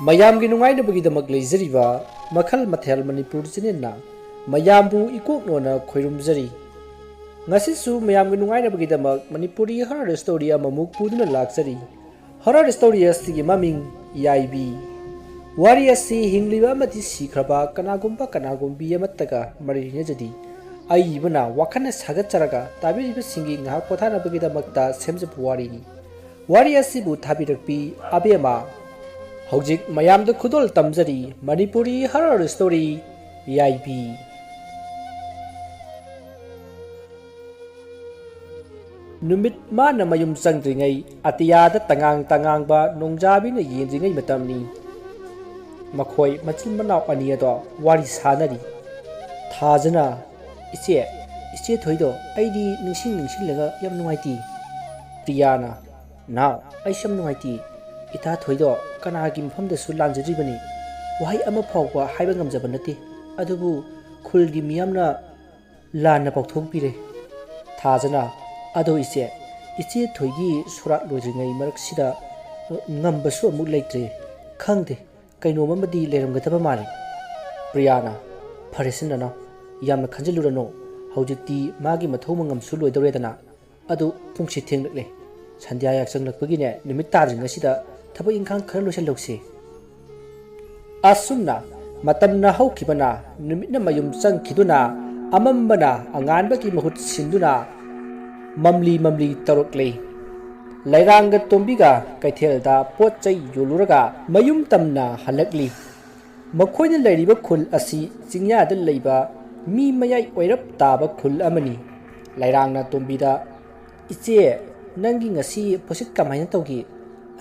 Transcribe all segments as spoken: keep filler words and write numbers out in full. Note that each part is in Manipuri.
ꯃꯌꯥꯝꯒꯤ ꯅꯨꯡꯉꯥꯏꯅꯕꯒꯤꯗꯃꯛ ꯂꯩꯖꯔꯤꯕ ꯃꯈꯜ ꯃꯊꯦꯜ ꯃꯅꯤꯄꯨꯔ ꯆꯦꯅꯦꯜꯅ ꯃꯌꯥꯝꯕꯨ ꯏꯀꯣꯛꯅꯣꯅ ꯈꯣꯏꯔꯨꯝꯖꯔꯤ꯫ ꯉꯁꯤꯁꯨ ꯃꯌꯥꯝꯒꯤ ꯅꯨꯡꯉꯥꯏꯅꯕꯒꯤꯗꯃꯛ ꯃꯅꯤꯄꯨꯔꯤ ꯍꯣꯔꯔ ꯁ꯭ꯇꯣꯔꯤ ꯑꯃꯃꯨꯛ ꯄꯨꯗꯨꯅ ꯂꯥꯛꯆꯔꯤ꯫ ꯍꯣꯔꯔ ꯁ꯭ꯇꯣꯔꯤ ꯑꯁꯤꯒꯤ ꯃꯃꯤꯡ ꯌꯥꯏꯕꯤ꯫ ꯋꯥꯔꯤ ꯑꯁꯤ ꯍꯤꯡꯂꯤꯕ ꯑꯃꯗꯤ ꯁꯤꯈ꯭ꯔꯕ ꯀꯅꯥꯒꯨꯝꯕ ꯀꯅꯥꯒꯨꯝꯕꯤ ꯑꯃꯠꯇꯒ ꯃꯔꯤ ꯂꯩꯅꯖꯗꯦ꯫ ꯑꯏꯕꯅ ꯋꯥꯈꯜꯅ ꯁꯥꯒꯠꯆꯔꯒ ꯇꯥꯕꯤꯔꯤꯕꯁꯤꯡꯒꯤ ꯉꯥꯏꯍꯥꯛ ꯄꯣꯊꯥꯅꯕꯒꯤꯗꯃꯛꯇ ꯁꯦꯝꯖꯕ ꯋꯥꯔꯤꯅꯤ꯫ ꯋꯥꯔꯤ ꯑꯁꯤꯕꯨ ꯊꯥꯕꯤꯔꯛꯄꯤ ꯑꯕꯦꯝꯃ꯫ ꯍꯧꯖꯤꯛ ꯃꯌꯥꯝꯗ ꯈꯨꯗꯣꯜ ꯇꯝꯖꯔꯤ ꯃꯅꯤꯄꯨꯔꯤ ꯍꯣꯔꯔ ꯁ꯭ꯇꯣꯔꯤ ꯌꯥꯏꯕꯤ꯫ ꯅꯨꯃꯤꯠ ꯃꯥꯅ ꯃꯌꯨꯝ ꯆꯪꯗ꯭ꯔꯤꯉꯩ ꯑꯇꯤꯌꯥꯗ ꯇꯉꯥꯡ ꯇꯉꯥꯡꯕ ꯅꯣꯡꯖꯥꯕꯤꯅ ꯌꯦꯡꯗ꯭ꯔꯤꯉꯩ ꯃꯇꯝꯅꯤ꯫ ꯃꯈꯣꯏ ꯃꯆꯤꯟ ꯃꯅꯥꯎ ꯑꯅꯤ ꯑꯗꯣ ꯋꯥꯔꯤ ꯁꯥꯅꯔꯤ꯫ ꯊꯥꯖꯅ, "ꯏꯆꯦ, ꯏꯆꯦ ꯊꯣꯏꯗꯣ ꯑꯩꯗꯤ ꯅꯤꯡꯁꯤꯡ ꯅꯤꯡꯁꯤꯡꯂꯒ ꯌꯥꯝ ꯅꯨꯡꯉꯥꯏꯇꯦ꯫" ꯄ꯭ꯔꯤꯌꯥꯅ, "ꯅꯥꯎ, ꯑꯩꯁꯨ ꯌꯥꯝ ꯅꯨꯡꯉꯥꯏꯇꯦ꯫ ꯏꯇꯥ ꯊꯣꯏꯗꯣ ꯀꯅꯥꯒꯤ ꯃꯐꯝꯗꯁꯨ ꯂꯥꯟꯖꯗ꯭ꯔꯤꯕꯅꯤ꯫ ꯋꯥꯍꯩ ꯑꯃ ꯐꯥꯎꯕ ꯍꯥꯏꯕ ꯉꯝꯖꯕ ꯅꯠꯇꯦ꯫ ꯑꯗꯨꯕꯨ ꯈꯨꯜꯒꯤ ꯃꯤꯌꯥꯝꯅ ꯂꯥꯟꯅ ꯄꯥꯎꯊꯣꯛꯄꯤꯔꯦ꯫" ꯊꯥꯖꯅ, "ꯑꯗꯣ ꯏꯆꯦ, ꯏꯆꯦ ꯊꯣꯏꯒꯤ ꯁꯣꯔꯥꯠ ꯂꯣꯏꯗ꯭ꯔꯤꯉꯩ ꯃꯔꯛꯁꯤꯗ, ꯑ, ꯉꯝꯕꯁꯨ ꯑꯃꯨꯛ ꯂꯩꯇ꯭ꯔꯦ꯫ ꯈꯪꯗꯦ, ꯀꯩꯅꯣꯝ ꯑꯃꯗꯤ ꯂꯩꯔꯝꯒꯗꯕ ꯃꯥꯜꯂꯤ꯫" ꯄ꯭ꯔꯤꯌꯥꯅ, "ꯐꯔꯦꯁꯦ ꯅꯅꯥꯎ, ꯌꯥꯝꯅ ꯈꯟꯖꯤꯜꯂꯨꯔꯅꯨ꯫ ꯍꯧꯖꯤꯛꯇꯤ ꯃꯥꯒꯤ ꯃꯊꯧ ꯃꯉꯝꯁꯨ ꯂꯣꯏꯗꯧꯔꯦꯗꯅ꯫ ꯑꯗꯨ ꯄꯨꯡꯁꯤ ꯊꯦꯡꯂꯛꯂꯦ꯫ ꯁꯟꯙ꯭ꯌꯥ ꯌꯥꯆꯪꯂꯛꯄꯒꯤꯅꯦ, ꯅꯨꯃꯤꯠ ꯇꯥꯗ꯭ꯔꯤꯉꯩꯁꯤꯗ ꯊꯕꯛ ꯏꯪꯈꯥꯡ ꯈꯔ ꯂꯣꯏꯁꯤꯜꯍꯧꯁꯤ꯫" ꯑꯁꯨꯝꯅ ꯃꯇꯝꯅ ꯍꯧꯈꯤꯕꯅ ꯅꯨꯃꯤꯠꯅ ꯃꯌꯨꯝ ꯆꯪꯈꯤꯗꯨꯅ ꯑꯃꯝꯕꯅ ꯑꯉꯥꯟꯕꯒꯤ ꯃꯍꯨꯠ ꯁꯤꯟꯗꯨꯅ ꯃꯝꯂꯤ ꯃꯝꯂꯤ ꯇꯧꯔꯛꯂꯤ꯫ ꯂꯩꯔꯥꯡꯒ ꯇꯣꯝꯕꯤꯒ ꯀꯩꯊꯦꯜꯗ ꯄꯣꯠ ꯆꯩ ꯌꯣꯜꯂꯨꯔꯒ ꯃꯌꯨꯝ ꯇꯝꯅ ꯍꯜꯂꯛꯂꯤ꯫ ꯃꯈꯣꯏꯅ ꯂꯩꯔꯤꯕ ꯈꯨꯜ ꯑꯁꯤ ꯆꯤꯡꯌꯥꯗ ꯂꯩꯕ ꯃꯤ ꯃꯌꯥꯏ ꯑꯣꯏꯔꯞ ꯇꯥꯕ ꯈꯨꯜ ꯑꯃꯅꯤ꯫ ꯂꯩꯔꯥꯡꯅ ꯇꯣꯝꯕꯤꯗ, "ꯏꯆꯦ, ꯅꯪꯒꯤ ꯉꯁꯤ ꯄꯣꯠꯁꯤꯠ ꯀꯃꯥꯏꯅ ꯇꯧꯈꯤ?"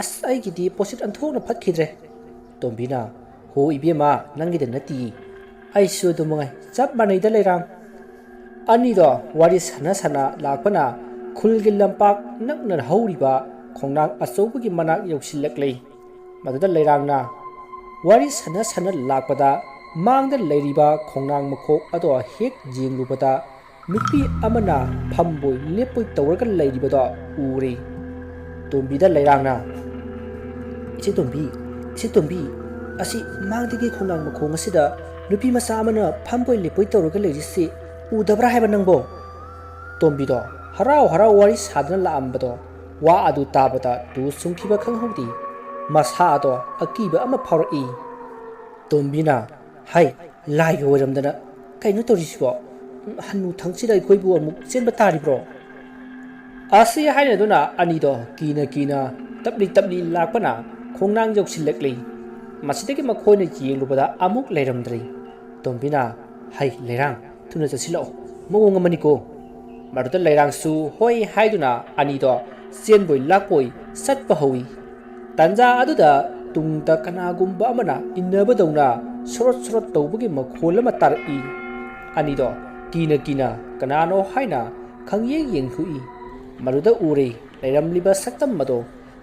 "ꯑꯁ, ꯑꯩꯒꯤꯗꯤ ꯄꯣꯠꯁꯤꯠ ꯑꯣꯟꯊꯣꯛꯅ ꯐꯠꯈꯤꯗ꯭ꯔꯦ꯫" ꯇꯣꯝꯕꯤꯅ, "ꯍꯣ ꯏꯕꯦꯝꯃ, ꯅꯪꯒꯤꯗ ꯅꯠꯇꯤꯌꯦ, ꯑꯩꯁꯨ ꯑꯗꯨ ꯃꯉꯥꯏ, ꯆꯞ ꯃꯥꯟꯅꯩꯗ ꯂꯩꯔꯥꯡ꯫" ꯑꯅꯤꯗꯣ ꯋꯥꯔꯤ ꯁꯥꯟꯅ ꯁꯥꯟꯅ ꯂꯥꯛꯄꯅ ꯈꯨꯜꯒꯤ ꯂꯝꯄꯥꯛ ꯅꯛꯅ ꯍꯧꯔꯤꯕ ꯈꯣꯡꯅꯥꯡ ꯑꯆꯧꯕꯒꯤ ꯃꯅꯥꯛ ꯌꯧꯁꯤꯜꯂꯛꯂꯦ꯫ ꯃꯗꯨꯗ ꯂꯩꯔꯥꯡꯅ ꯋꯥꯔꯤ ꯁꯥꯟꯅ ꯁꯥꯟꯅ ꯂꯥꯛꯄꯗ ꯃꯥꯡꯗ ꯂꯩꯔꯤꯕ ꯈꯣꯡꯅꯥꯡ ꯃꯈꯣꯛ ꯑꯗꯣ ꯍꯦꯛ ꯌꯦꯡꯂꯨꯕꯗ ꯅꯨꯄꯤ ꯑꯃꯅ ꯐꯝꯕꯣꯏ ꯂꯦꯞꯄꯣꯏ ꯇꯧꯔꯒ ꯂꯩꯔꯤꯕꯗꯣ ꯎꯔꯦ꯫ ꯇꯣꯝꯕꯤꯗ ꯂꯩꯔꯥꯡꯅ, "ꯏꯆꯦ ꯇꯣꯝꯕꯤ, "ꯁꯤ ꯇꯣꯝꯕꯤ, ꯑꯁꯤ ꯃꯥꯡꯗꯒꯤ ꯈꯣꯡꯅꯥꯡ ꯃꯈꯣꯡ ꯑꯁꯤꯗ ꯅꯨꯄꯤ ꯃꯆꯥ ꯑꯃꯅ ꯐꯝꯕꯣꯏ ꯂꯦꯞꯄꯣꯏ ꯇꯧꯔꯒ ꯂꯩꯔꯤꯁꯤ ꯎꯗꯕ꯭ꯔꯥ ꯍꯥꯏꯕ ꯅꯪꯕꯣ?" ꯇꯣꯝꯕꯤꯗꯣ ꯍꯔꯥꯎ ꯍꯔꯥꯎ ꯋꯥꯔꯤ ꯁꯥꯗꯨꯅ ꯂꯥꯛꯑꯝꯕꯗꯣ, ꯋꯥ ꯑꯗꯨ ꯇꯥꯕꯗ ꯇꯨ ꯁꯨꯡꯈꯤꯕ ꯈꯪꯍꯧꯗꯦ꯫ ꯃꯁꯥ ꯑꯗꯣ ꯑꯀꯤꯕ ꯑꯃ ꯐꯥꯎꯔꯛꯏ꯫ ꯇꯣꯝꯕꯤꯅ, "ꯍꯩ, ꯂꯥꯏꯒ ꯑꯣꯏꯔꯝꯗꯅ ꯀꯩꯅꯣ ꯇꯧꯔꯤꯁꯤꯕꯣ? ꯍꯅꯨ ꯊꯪꯁꯤꯗ ꯑꯩꯈꯣꯏꯕꯨ ꯑꯃꯨꯛ ꯆꯦꯟꯕ ꯇꯥꯔꯤꯕ꯭ꯔꯣ?" ꯑꯁꯤ ꯍꯥꯏꯅꯗꯨꯅ ꯑꯅꯤꯗꯣ ꯀꯤꯅ ꯀꯤꯅ ꯇꯞꯂꯤ ꯇꯞꯂꯤ ꯂꯥꯛꯄꯅ ꯈꯣꯡꯅꯥꯡ ꯌꯧꯁꯤꯜꯂꯛꯂꯤ꯫ ꯃꯁꯤꯗꯒꯤ ꯃꯈꯣꯏꯅ ꯌꯦꯡꯂꯨꯕꯗ ꯑꯃꯨꯛ ꯂꯩꯔꯝꯗ꯭ꯔꯦ꯫ ꯇꯣꯝꯕꯤꯅ, "ꯍꯩ, ꯂꯩꯔꯥꯡ, ꯊꯨꯅ ꯆꯠꯁꯤꯜꯂꯛꯑꯣ, ꯃꯑꯣꯡ ꯑꯃꯅꯤꯀꯣ"꯫ ꯃꯗꯨꯗ ꯂꯩꯔꯥꯡꯁꯨ ꯍꯣꯏ ꯍꯥꯏꯗꯨꯅ ꯑꯅꯤꯗꯣ ꯆꯦꯟꯕꯣꯏ ꯂꯥꯛꯄꯣꯏ ꯆꯠꯄ ꯍꯧꯏ꯫ ꯇꯟꯖꯥ ꯑꯗꯨꯗ ꯇꯨꯡꯗ ꯀꯅꯥꯒꯨꯝꯕ ꯑꯃꯅ ꯏꯟꯅꯕꯗꯧꯅ ꯁꯣꯔꯣꯠ ꯁꯣꯔꯣꯠ ꯇꯧꯕꯒꯤ ꯃꯈꯣꯜ ꯑꯃ ꯇꯥꯔꯛꯏ꯫ ꯑꯅꯤꯗꯣ ꯀꯤꯅ ꯀꯤꯅ ꯀꯅꯥꯅꯣ ꯍꯥꯏꯅ ꯈꯪꯌꯦꯡ ꯌꯦꯡꯊꯣꯛꯏ꯫ ꯃꯗꯨꯗ ꯎꯔꯦ ꯂꯩꯔꯝꯂꯤꯕ ꯁꯛꯇꯝ ꯑꯗꯣ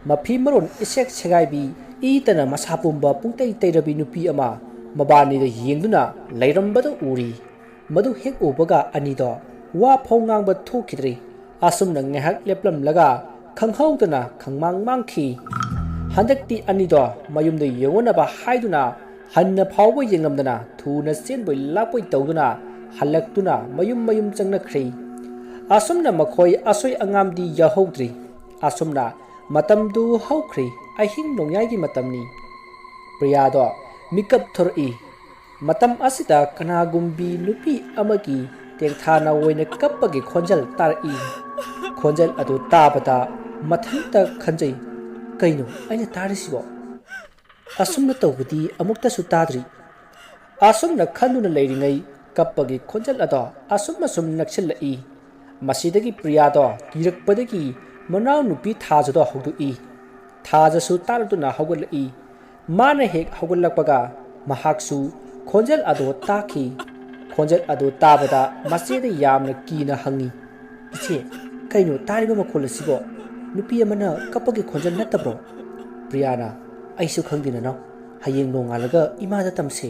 ꯃꯐꯤ ꯃꯔꯣꯟ ꯏꯁꯦꯛ ꯁꯦꯒꯥꯏꯕꯤ, ꯏꯇꯅ ꯃꯁꯥ ꯄꯨꯝꯕ ꯄꯨꯡꯇꯩ ꯇꯩꯔꯕꯤ ꯅꯨꯄꯤ ꯑꯃ ꯃꯕꯥꯅꯤꯗ ꯌꯦꯡꯗꯨꯅ ꯂꯩꯔꯝꯕꯗꯨ ꯎꯔꯤ꯫ ꯃꯗꯨ ꯍꯦꯛ ꯎꯕꯒ ꯑꯅꯤꯗꯣ ꯋꯥ ꯐꯥꯎ ꯉꯥꯡꯕ ꯊꯣꯛꯈꯤꯗ꯭ꯔꯦ꯫ ꯑꯁꯨꯝꯅ ꯉꯥꯏꯍꯥꯛ ꯂꯦꯞꯂꯝꯂꯒ ꯈꯪꯍꯧꯗꯅ ꯈꯪꯃꯥꯡ ꯃꯥꯡꯈꯤ꯫ ꯍꯟꯗꯛꯇꯤ ꯑꯅꯤꯗꯣ ꯃꯌꯨꯝꯗ ꯌꯧꯅꯅꯕ ꯍꯥꯏꯗꯨꯅ ꯍꯟꯅ ꯐꯥꯎꯕ ꯌꯦꯡꯂꯝꯗꯅ ꯊꯨꯅ ꯆꯦꯟꯕꯣꯏ ꯂꯥꯛꯄꯣꯏ ꯇꯧꯗꯨꯅ ꯍꯜꯂꯛꯇꯨꯅ ꯃꯌꯨꯝ ꯃꯌꯨꯝ ꯆꯪꯅꯈ꯭ꯔꯦ꯫ ꯑꯁꯨꯝꯅ ꯃꯈꯣꯏ ꯑꯁꯣꯏ ꯑꯉꯥꯝꯗꯤ ꯌꯥꯎꯍꯧꯗ꯭ꯔꯤ꯫ ꯑꯁꯨꯝꯅ ꯃꯇꯝꯗꯨ ꯍꯧꯈ꯭ꯔꯦ꯫ ꯑꯍꯤꯡ ꯅꯣꯡꯌꯥꯏꯒꯤ ꯃꯇꯝꯅꯤ꯫ ꯄ꯭ꯔꯤꯌꯥꯗꯣ ꯃꯤꯀꯞ ꯊꯣꯔꯛꯏ꯫ ꯃꯇꯝ ꯑꯁꯤꯗ ꯀꯅꯥꯒꯨꯝꯕꯤ ꯅꯨꯄꯤ ꯑꯃꯒꯤ ꯇꯦꯡꯊꯥ ꯅꯥꯑꯣꯏꯅ ꯀꯞꯄꯒꯤ ꯈꯣꯟꯖꯦꯜ ꯇꯥꯔꯛꯏ꯫ ꯈꯣꯟꯖꯦꯜ ꯑꯗꯨ ꯇꯥꯕꯗ ꯃꯊꯟꯇ ꯈꯟꯖꯩ, "ꯀꯩꯅꯣ ꯑꯩꯅ ꯇꯥꯔꯤꯁꯤꯕꯣ? ꯑꯁꯨꯝꯅ ꯇꯧꯕꯗꯤ ꯑꯃꯨꯛꯇꯁꯨ ꯇꯥꯗ꯭ꯔꯤ"꯫ ꯑꯁꯨꯝꯅ ꯈꯟꯗꯨꯅ ꯂꯩꯔꯤꯉꯩ ꯀꯞꯄꯒꯤ ꯈꯣꯟꯖꯦꯜ ꯑꯗꯣ ꯑꯁꯨꯝ ꯑꯁꯨꯝ ꯅꯛꯁꯤꯜꯂꯛꯏ꯫ ꯃꯁꯤꯗꯒꯤ ꯄ꯭ꯔꯤꯌꯥꯗꯣ ꯀꯤꯔꯛꯄꯗꯒꯤ ꯃꯅꯥꯎꯅꯨꯄꯤ ꯊꯥꯖꯗꯣ ꯍꯧꯗꯣꯛꯏ꯫ ꯊꯥꯖꯁꯨ ꯇꯥꯔꯗꯨꯅ ꯍꯧꯒꯠꯂꯛꯏ꯫ ꯃꯥꯅ ꯍꯦꯛ ꯍꯧꯒꯠꯂꯛꯄꯒ ꯃꯍꯥꯛꯁꯨ ꯈꯣꯟꯖꯦꯜ ꯑꯗꯣ ꯇꯥꯈꯤ꯫ ꯈꯣꯟꯖꯦꯜ ꯑꯗꯨ ꯇꯥꯕꯗ ꯃꯆꯦꯗ ꯌꯥꯝꯅ ꯀꯤꯅ ꯍꯪꯉꯤ, "ꯏꯆꯦ, ꯀꯩꯅꯣ ꯇꯥꯔꯤꯕ ꯃꯈꯣꯜ ꯑꯁꯤꯕꯣ? ꯅꯨꯄꯤ ꯑꯃꯅ ꯀꯞꯄꯒꯤ ꯈꯣꯟꯖꯦꯜ ꯅꯠꯇꯕ꯭ꯔꯣ?" ꯄ꯭ꯔꯤꯌꯥꯅ, "ꯑꯩꯁꯨ ꯈꯪꯗꯦ ꯅꯅꯥꯎ, ꯍꯌꯦꯡ ꯅꯣꯡꯉꯥꯜꯂꯒ ꯏꯃꯥꯗ ꯇꯝꯁꯦ"꯫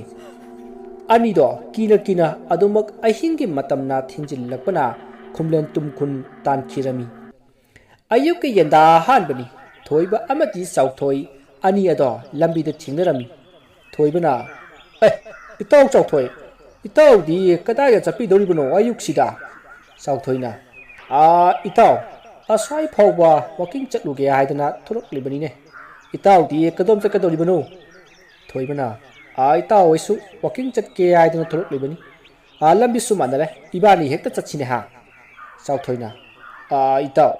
ꯑꯅꯤꯗꯣ ꯀꯤꯅ ꯀꯤꯅ ꯑꯗꯨꯃꯛ ꯑꯍꯤꯡꯒꯤ ꯃꯇꯝꯅ ꯊꯦꯡꯖꯤꯜꯂꯛꯄꯅ ꯈꯨꯝꯂꯦꯟ ꯇꯨꯝꯈꯨꯟ ꯇꯥꯟꯈꯤꯔꯝꯃꯤ꯫ ꯑꯌꯨꯛꯀꯤ ꯌꯦꯟꯗꯥ ꯑꯍꯥꯟꯕꯅꯤ꯫ ꯊꯣꯏꯕ ꯑꯃꯗꯤ ꯆꯥꯎꯊꯣꯏ ꯑꯅꯤ ꯑꯗꯣ ꯂꯝꯕꯤꯗ ꯊꯦꯡꯅꯔꯝꯃꯤ꯫ ꯊꯣꯏꯕꯅ, "ꯑꯦ, ꯏꯇꯥꯎ ꯆꯥꯎꯊꯣꯏ, ꯏꯇꯥꯎꯗꯤ ꯀꯗꯥꯏꯗ ꯆꯠꯄꯤꯗꯧꯔꯤꯕꯅꯣ ꯑꯌꯨꯛꯁꯤꯗ?" ꯆꯥꯎꯊꯣꯏꯅ, "ꯑꯥ, ꯏꯇꯥꯎ, ꯑꯁ꯭ꯋꯥꯏ ꯐꯥꯎꯕ ꯋꯥꯀꯤꯡ ꯆꯠꯂꯨꯒꯦ ꯍꯥꯏꯗꯅ ꯊꯣꯛꯂꯛꯂꯤꯕꯅꯤꯅꯦ꯫ ꯏꯇꯥꯎꯗꯤ ꯀꯗꯣꯝ ꯆꯠꯀꯗꯧꯔꯤꯕꯅꯣ?" ꯊꯣꯏꯕꯅ, "ꯑꯥ, ꯏꯇꯥꯎ, ꯑꯩꯁꯨ ꯋꯥꯀꯤꯡ ꯆꯠꯀꯦ ꯍꯥꯏꯗꯅ ꯊꯣꯛꯂꯛꯂꯤꯕꯅꯤ꯫ ꯑꯥ, ꯂꯝꯕꯤꯁꯨ ꯃꯥꯟꯅꯔꯦ, ꯏꯕꯥꯅꯤ ꯍꯦꯛꯇ ꯆꯠꯁꯤꯅꯦ ꯍꯥ?" ꯆꯥꯎꯊꯣꯏꯅ, "ꯑꯥ, ꯏꯇꯥꯎ,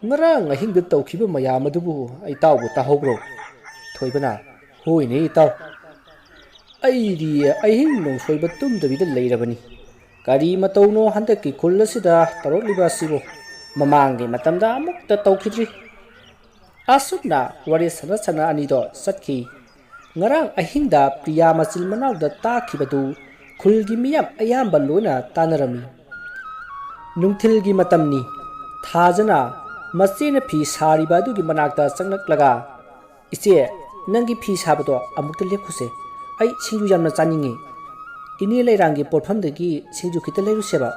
ꯉꯔꯥꯡ ꯑꯍꯤꯡꯗ ꯇꯧꯈꯤꯕ ꯃꯌꯥꯝ ꯑꯗꯨꯕꯨ ꯏꯇꯥꯎꯕꯨ ꯇꯥꯍꯧꯕ꯭ꯔꯣ?" ꯊꯣꯏꯕꯅ, "ꯍꯣꯏꯅꯦ ꯏꯇꯥꯎ, ꯑꯩꯗꯤ ꯑꯍꯤꯡ ꯅꯣꯡꯁꯣꯏꯕ ꯇꯨꯝꯗꯕꯤꯗ ꯂꯩꯔꯕꯅꯤ꯫ ꯀꯔꯤ ꯃꯇꯧꯅꯣ ꯍꯟꯗꯛꯀꯤ ꯈꯨꯜ ꯑꯁꯤꯗ ꯇꯧꯔꯛꯂꯤꯕ ꯑꯁꯤꯕꯨ? ꯃꯃꯥꯡꯒꯤ ꯃꯇꯝꯗ ꯑꯃꯨꯛꯇ ꯇꯧꯈꯤꯗ꯭ꯔꯤ꯫" ꯑꯁꯨꯝꯅ ꯋꯥꯔꯤ ꯁꯥꯟꯅ ꯁꯥꯟꯅ ꯑꯅꯤꯗꯣ ꯆꯠꯈꯤ꯫ ꯉꯔꯥꯡ ꯑꯍꯤꯡꯗ ꯄ꯭ꯔꯤꯌꯥ ꯃꯆꯤꯟ ꯃꯅꯥꯎꯗ ꯇꯥꯈꯤꯕꯗꯨ ꯈꯨꯜꯒꯤ ꯃꯤꯌꯥꯝ ꯑꯌꯥꯝꯕ ꯂꯣꯏꯅ ꯇꯥꯅꯔꯝꯃꯤ꯫ ꯅꯨꯡꯊꯤꯜꯒꯤ ꯃꯇꯝꯅꯤ꯫ ꯊꯥꯖꯅ ꯃꯆꯦꯅ ꯐꯤ ꯁꯥꯔꯤꯕ ꯑꯗꯨꯒꯤ ꯃꯅꯥꯛꯇ ꯆꯪꯂꯛꯂꯒ, "ꯏꯆꯦ, ꯅꯪꯒꯤ ꯐꯤ ꯁꯥꯕꯗꯣ ꯑꯃꯨꯛꯇ ꯂꯦꯞꯈꯣꯁꯦ꯫ ꯑꯩ ꯁꯤꯡꯖꯨ ꯌꯥꯝꯅ ꯆꯥꯅꯤꯡꯉꯤ꯫ ꯏꯅꯦ ꯂꯩꯔꯥꯡꯒꯤ ꯄꯣꯠꯐꯝꯗꯒꯤ ꯁꯤꯡꯖꯨ ꯈꯤꯇ ꯂꯩꯔꯨꯁꯦꯕ꯫"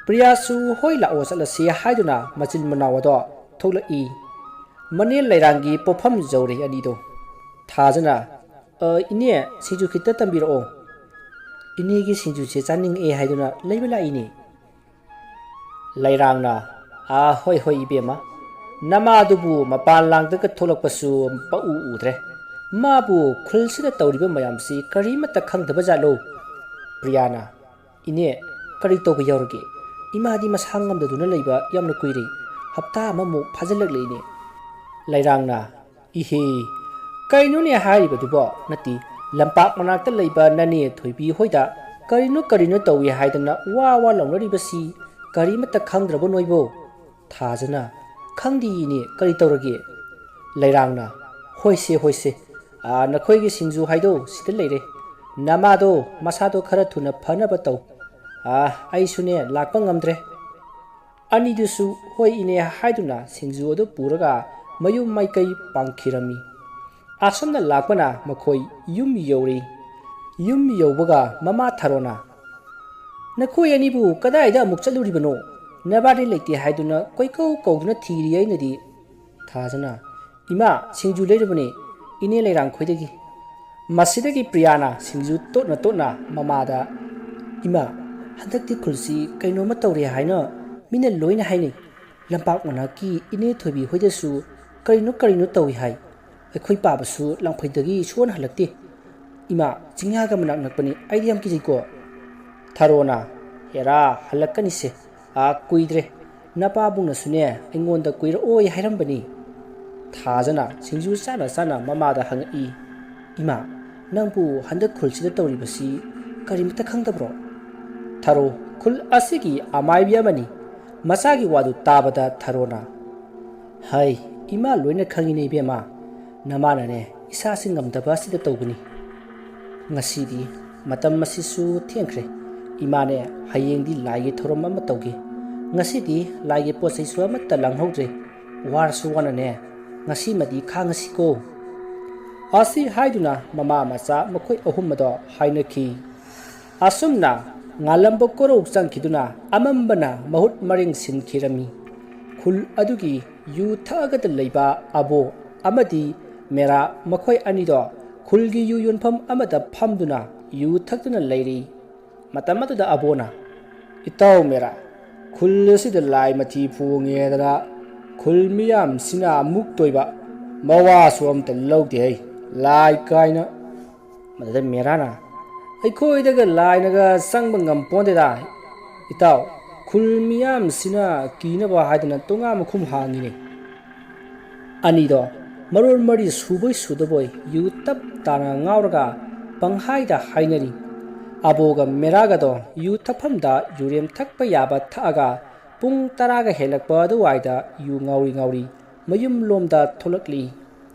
ꯄ꯭ꯔꯤꯌꯥꯁꯨ "ꯍꯣꯏ, ꯂꯥꯛꯑꯣ ꯆꯠꯂꯁꯤ" ꯍꯥꯏꯗꯨꯅ ꯃꯆꯤꯟ ꯃꯅꯥꯎ ꯑꯗꯣ ꯊꯣꯛꯂꯛꯏ꯫ ꯃꯅꯦ ꯂꯩꯔꯥꯡꯒꯤ ꯄꯣꯠꯐꯝ ꯌꯧꯔꯦ ꯑꯅꯤꯗꯣ꯫ ꯊꯥꯖꯅ, "ꯑ, ꯏꯅꯦ, ꯁꯤꯡꯖꯨ ꯈꯤꯇ ꯇꯝꯕꯤꯔꯛꯑꯣ꯫" "ꯏꯅꯦꯒꯤ ꯁꯤꯡꯖꯨꯁꯦ ꯆꯥꯅꯤꯡꯉꯛꯑꯦ ꯍꯥꯏꯗꯨꯅ ꯂꯩꯕ ꯂꯥꯛꯏꯅꯦ꯫" ꯂꯩꯔꯥꯡꯅ, "ꯑꯥ, ꯍꯣꯏ, ꯍꯣꯏ, ꯏꯕꯦꯝꯃ, ꯅꯃꯥꯗꯨꯕꯨ ꯃꯄꯥꯟ ꯂꯥꯡꯗꯒ ꯊꯣꯛꯂꯛꯄꯁꯨ ꯄꯛꯎ ꯎꯗ꯭ꯔꯦ꯫ ꯃꯥꯕꯨ ꯈꯨꯜꯁꯤꯗ ꯇꯧꯔꯤꯕ ꯃꯌꯥꯝꯁꯤ ꯀꯔꯤꯃꯠꯇ ꯈꯪꯗꯕ ꯖꯥꯠꯂꯣ?" ꯄ꯭ꯔꯤꯌꯥꯅ, "ꯏꯅꯦ, ꯀꯔꯤ ꯇꯧꯕ ꯌꯥꯎꯔꯒꯦ? ꯏꯃꯥꯗꯤ ꯃꯁꯥ ꯉꯝꯗꯗꯨꯅ ꯂꯩꯕ ꯌꯥꯝꯅ ꯀꯨꯏꯔꯦ꯫ ꯍꯞꯇꯥ ꯑꯃꯃꯨꯛ ꯐꯥꯖꯤꯜꯂꯛꯂꯦ, ꯏꯅꯦ꯫" ꯂꯩꯔꯥꯡꯅ, "ꯏꯍꯦ, ꯀꯩꯅꯣꯅꯦ ꯍꯥꯏꯔꯤꯕꯗꯨꯕꯣ? ꯅꯠꯇꯦ, ꯂꯝꯄꯥꯛ ꯃꯅꯥꯛꯇ ꯂꯩꯕ ꯅꯅꯦ ꯊꯣꯏꯕꯤ ꯍꯣꯏꯗ ꯀꯔꯤꯅꯣ ꯀꯔꯤꯅꯣ ꯇꯧꯏ ꯍꯥꯏꯗꯅ ꯋꯥ ꯋꯥ ꯂꯥꯎꯅꯔꯤꯕꯁꯤ ꯀꯔꯤꯃꯠꯇ ꯈꯪꯗ꯭ꯔꯕꯣ ꯅꯣꯏꯕꯣ?" ꯊꯥꯖꯅ, "ꯈꯪꯗꯦ ꯏꯅꯦ, ꯀꯔꯤ ꯇꯧꯔꯒꯦ?" ꯂꯩꯔꯥꯡꯅ, "ꯍꯣꯏꯁꯦ, ꯍꯣꯏꯁꯦ, ꯑꯥ, ꯅꯈꯣꯏꯒꯤ ꯁꯤꯡꯖꯨ ꯍꯥꯏꯗꯣ ꯁꯤꯗ ꯂꯩꯔꯦ꯫ ꯅꯃꯥꯗꯣ ꯃꯁꯥꯗꯣ ꯈꯔ ꯊꯨꯅ ꯐꯅꯕ ꯇꯧ꯫ ꯑꯥ, ꯑꯩꯁꯨꯅꯦ ꯂꯥꯛꯄ ꯉꯝꯗ꯭ꯔꯦ꯫" ꯑꯅꯤꯗꯨꯁꯨ "ꯍꯣꯏ ꯏꯅꯦ" ꯍꯥꯏꯗꯨꯅ ꯁꯤꯡꯖꯨ ꯑꯗꯨ ꯄꯨꯔꯒ ꯃꯌꯨꯝ ꯃꯥꯏꯀꯩ ꯄꯥꯡꯈꯤꯔꯝꯃꯤ꯫ ꯑꯁꯣꯝꯗ ꯂꯥꯛꯄꯅ ꯃꯈꯣꯏ ꯌꯨꯝ ꯌꯧꯔꯤ꯫ ꯌꯨꯝ ꯌꯧꯕꯒ ꯃꯃꯥ ꯊꯔꯣꯅ, "ꯅꯈꯣꯏ ꯑꯅꯤꯕꯨ ꯀꯗꯥꯏꯗ ꯑꯃꯨꯛ ꯆꯠꯂꯨꯔꯤꯕꯅꯣ? ꯅꯕꯥꯅꯤ ꯂꯩꯇꯦ ꯍꯥꯏꯗꯨꯅ ꯀꯣꯏꯀꯧ ꯀꯧꯗꯨꯅ ꯊꯤꯔꯤ ꯑꯩꯅꯗꯤ꯫" ꯊꯥꯖꯅ, "ꯏꯃꯥ, ꯁꯤꯡꯖꯨ ꯂꯩꯔꯨꯕꯅꯦ, ꯏꯅꯦ ꯂꯩꯔꯥꯡꯈꯣꯏꯗꯒꯤ꯫ ꯃꯁꯤꯗꯒꯤ ꯄ꯭ꯔꯤꯌꯥꯅ ꯁꯤꯡꯖꯨ ꯇꯣꯠꯅ ꯇꯣꯠꯅ ꯃꯃꯥꯗ, "ꯏꯃꯥ, ꯍꯟꯗꯛꯇꯤ ꯈꯨꯜꯁꯤ ꯀꯩꯅꯣꯝꯃ ꯇꯧꯔꯦ ꯍꯥꯏꯅ ꯃꯤꯅ ꯂꯣꯏꯅ ꯍꯥꯏꯅꯩ꯫ ꯂꯝꯄꯥꯛ ꯃꯅꯥꯛꯀꯤ ꯏꯅꯦ ꯊꯣꯏꯕꯤ ꯍꯣꯏꯗꯁꯨ ꯀꯔꯤꯅꯣ ꯀꯔꯤꯅꯣ ꯇꯧꯏ ꯍꯥꯏ꯫ ꯑꯩꯈꯣꯏ ꯄꯥꯕꯁꯨ ꯂꯥꯡꯐꯩꯗꯒꯤ ꯁꯣꯟ ꯍꯜꯂꯛꯇꯦ꯫ ꯏꯃꯥ, ꯆꯤꯡꯌꯥꯒ ꯃꯅꯥꯛ ꯅꯛꯄꯅꯤ, ꯑꯩꯗꯤ ꯌꯥꯝ ꯀꯤꯖꯩꯀꯣ꯫" ꯊꯔꯣꯅ, "ꯍꯦꯔꯥ, ꯍꯜꯂꯛꯀꯅꯤꯁꯦ꯫ ꯑꯥ, ꯀꯨꯏꯗ꯭ꯔꯦ꯫ ꯅꯄꯥꯕꯨꯡꯅꯁꯨꯅꯦ ꯑꯩꯉꯣꯟꯗ ꯀꯨꯏꯔꯛꯑꯣꯏ ꯍꯥꯏꯔꯝꯕꯅꯤ꯫" ꯊꯥꯖꯅ ꯁꯤꯡꯖꯨ ꯆꯥꯅ ꯆꯥꯅ ꯃꯃꯥꯗ ꯍꯪꯉꯛꯏ, "ꯏꯃꯥ, ꯅꯪꯕꯨ ꯍꯟꯗꯛ ꯈꯨꯜꯁꯤꯗ ꯇꯧꯔꯤꯕꯁꯤ ꯀꯔꯤꯃꯇ ꯈꯪꯗꯕ꯭ꯔꯣ?" ꯊꯔꯣ, ꯈꯨꯜ ꯑꯁꯤꯒꯤ ꯑꯃꯥꯏꯕꯤ ꯑꯃꯅꯤ꯫ ꯃꯆꯥꯒꯤ ꯋꯥꯗꯨ ꯇꯥꯕꯗ ꯊꯔꯣꯅ, "ꯍꯩ, ꯏꯃꯥ ꯂꯣꯏꯅ ꯈꯪꯉꯤꯅꯦ ꯏꯕꯦꯝꯃ꯫ ꯅꯃꯥꯅꯅꯦ ꯏꯁꯥꯁꯤ ꯉꯝꯗꯕ ꯑꯁꯤꯗ ꯇꯧꯕꯅꯤ꯫ ꯉꯁꯤꯗꯤ ꯃꯇꯝ ꯑꯁꯤꯁꯨ ꯊꯦꯡꯈ꯭ꯔꯦ꯫ ꯏꯃꯥꯅꯦ ꯍꯌꯦꯡꯗꯤ ꯂꯥꯏꯒꯤ ꯊꯧꯔꯝ ꯑꯃ ꯇꯧꯒꯦ꯫ ꯉꯁꯤꯗꯤ ꯂꯥꯏꯒꯤ ꯄꯣꯠ ꯆꯩꯁꯨ ꯑꯃꯠꯇ ꯂꯥꯡꯍꯧꯗ꯭ꯔꯦ꯫ ꯋꯥꯔꯁꯨ ꯋꯥꯅꯅꯦ ꯉꯁꯤꯃꯗꯤ ꯈꯥꯡꯉꯁꯤꯀꯣ꯫" ꯑꯁꯤ ꯍꯥꯏꯗꯨꯅ ꯃꯃꯥ ꯃꯆꯥ ꯃꯈꯣꯏ ꯑꯍꯨꯝ ꯑꯗꯣ ꯍꯥꯏꯅꯈꯤ꯫ ꯑꯁꯨꯝꯅ ꯉꯥꯜꯂꯝꯕ ꯀꯣꯔꯧ ꯆꯪꯈꯤꯗꯨꯅ ꯑꯃꯝꯕꯅ ꯃꯍꯨꯠ ꯃꯔꯤꯡ ꯁꯤꯟꯈꯤꯔꯝꯃꯤ꯫ ꯈꯨꯜ ꯑꯗꯨꯒꯤ ꯌꯨ ꯊꯛꯑꯒꯗ ꯂꯩꯕ ꯑꯕꯣ ꯑꯃꯗꯤ ꯃꯦꯔꯥ ꯃꯈꯣꯏ ꯑꯅꯤꯗꯣ ꯈꯨꯜꯒꯤ ꯌꯨ ꯌꯣꯟꯐꯝ ꯑꯃꯗ ꯐꯝꯗꯨꯅ ꯌꯨ ꯊꯛꯇꯨꯅ ꯂꯩꯔꯤ꯫ ꯃꯇꯝ ꯑꯗꯨꯗ ꯑꯕꯣꯅ, "ꯏꯇꯥꯎ ꯃꯦꯔꯥ, ꯈꯨꯜ ꯑꯁꯤꯗ ꯂꯥꯏ ꯃꯊꯤ ꯐꯣꯡꯉꯦꯗꯅ ꯈꯨꯜ ꯃꯤꯌꯥꯝꯁꯤꯅ ꯑꯃꯨꯛ ꯇꯣꯏꯕ, ꯃꯋꯥꯁꯨ ꯑꯝꯇ ꯂꯧꯗꯦ ꯍꯩ, ꯂꯥꯏ ꯀꯥꯏꯅ꯫" ꯃꯗꯨꯗ ꯃꯦꯔꯥꯅ, "ꯑꯩꯈꯣꯏꯗꯒ ꯂꯥꯏꯅꯒ ꯆꯪꯕ ꯉꯝꯄꯣꯟꯗꯦꯗ ꯏꯇꯥꯎ, ꯈꯨꯜ ꯃꯤꯌꯥꯝꯁꯤꯅ ꯀꯤꯅꯕ ꯍꯥꯏꯗꯅ ꯇꯣꯉꯥꯟ ꯃꯈꯨꯝ ꯍꯥꯡꯉꯤꯅꯦ꯫" ꯑꯅꯤꯗꯣ ꯃꯔꯣꯜ ꯃꯔꯤ ꯁꯨꯕꯣꯏ ꯁꯨꯗꯕꯣꯏ ꯌꯨ ꯇꯞ ꯇꯥꯅ ꯉꯥꯎꯔꯒ ꯄꯪꯍꯥꯏꯗ ꯍꯥꯏꯅꯔꯤ꯫ ꯑꯕꯣꯒ ꯃꯦꯔꯥꯒꯗꯣ ꯌꯨ ꯊꯛꯐꯝꯗ ꯌꯨꯔꯦꯝ ꯊꯛꯄ ꯌꯥꯕ ꯊꯛꯑꯒ ꯄꯨꯡ ꯇꯔꯥꯒ ꯍꯦꯜꯂꯛꯄ ꯑꯗꯨꯋꯥꯏꯗ ꯌꯨ ꯉꯥꯎꯔꯤ ꯉꯥꯎꯔꯤ ꯃꯌꯨꯝ ꯂꯣꯝꯗ ꯊꯣꯛꯂꯛꯂꯤ꯫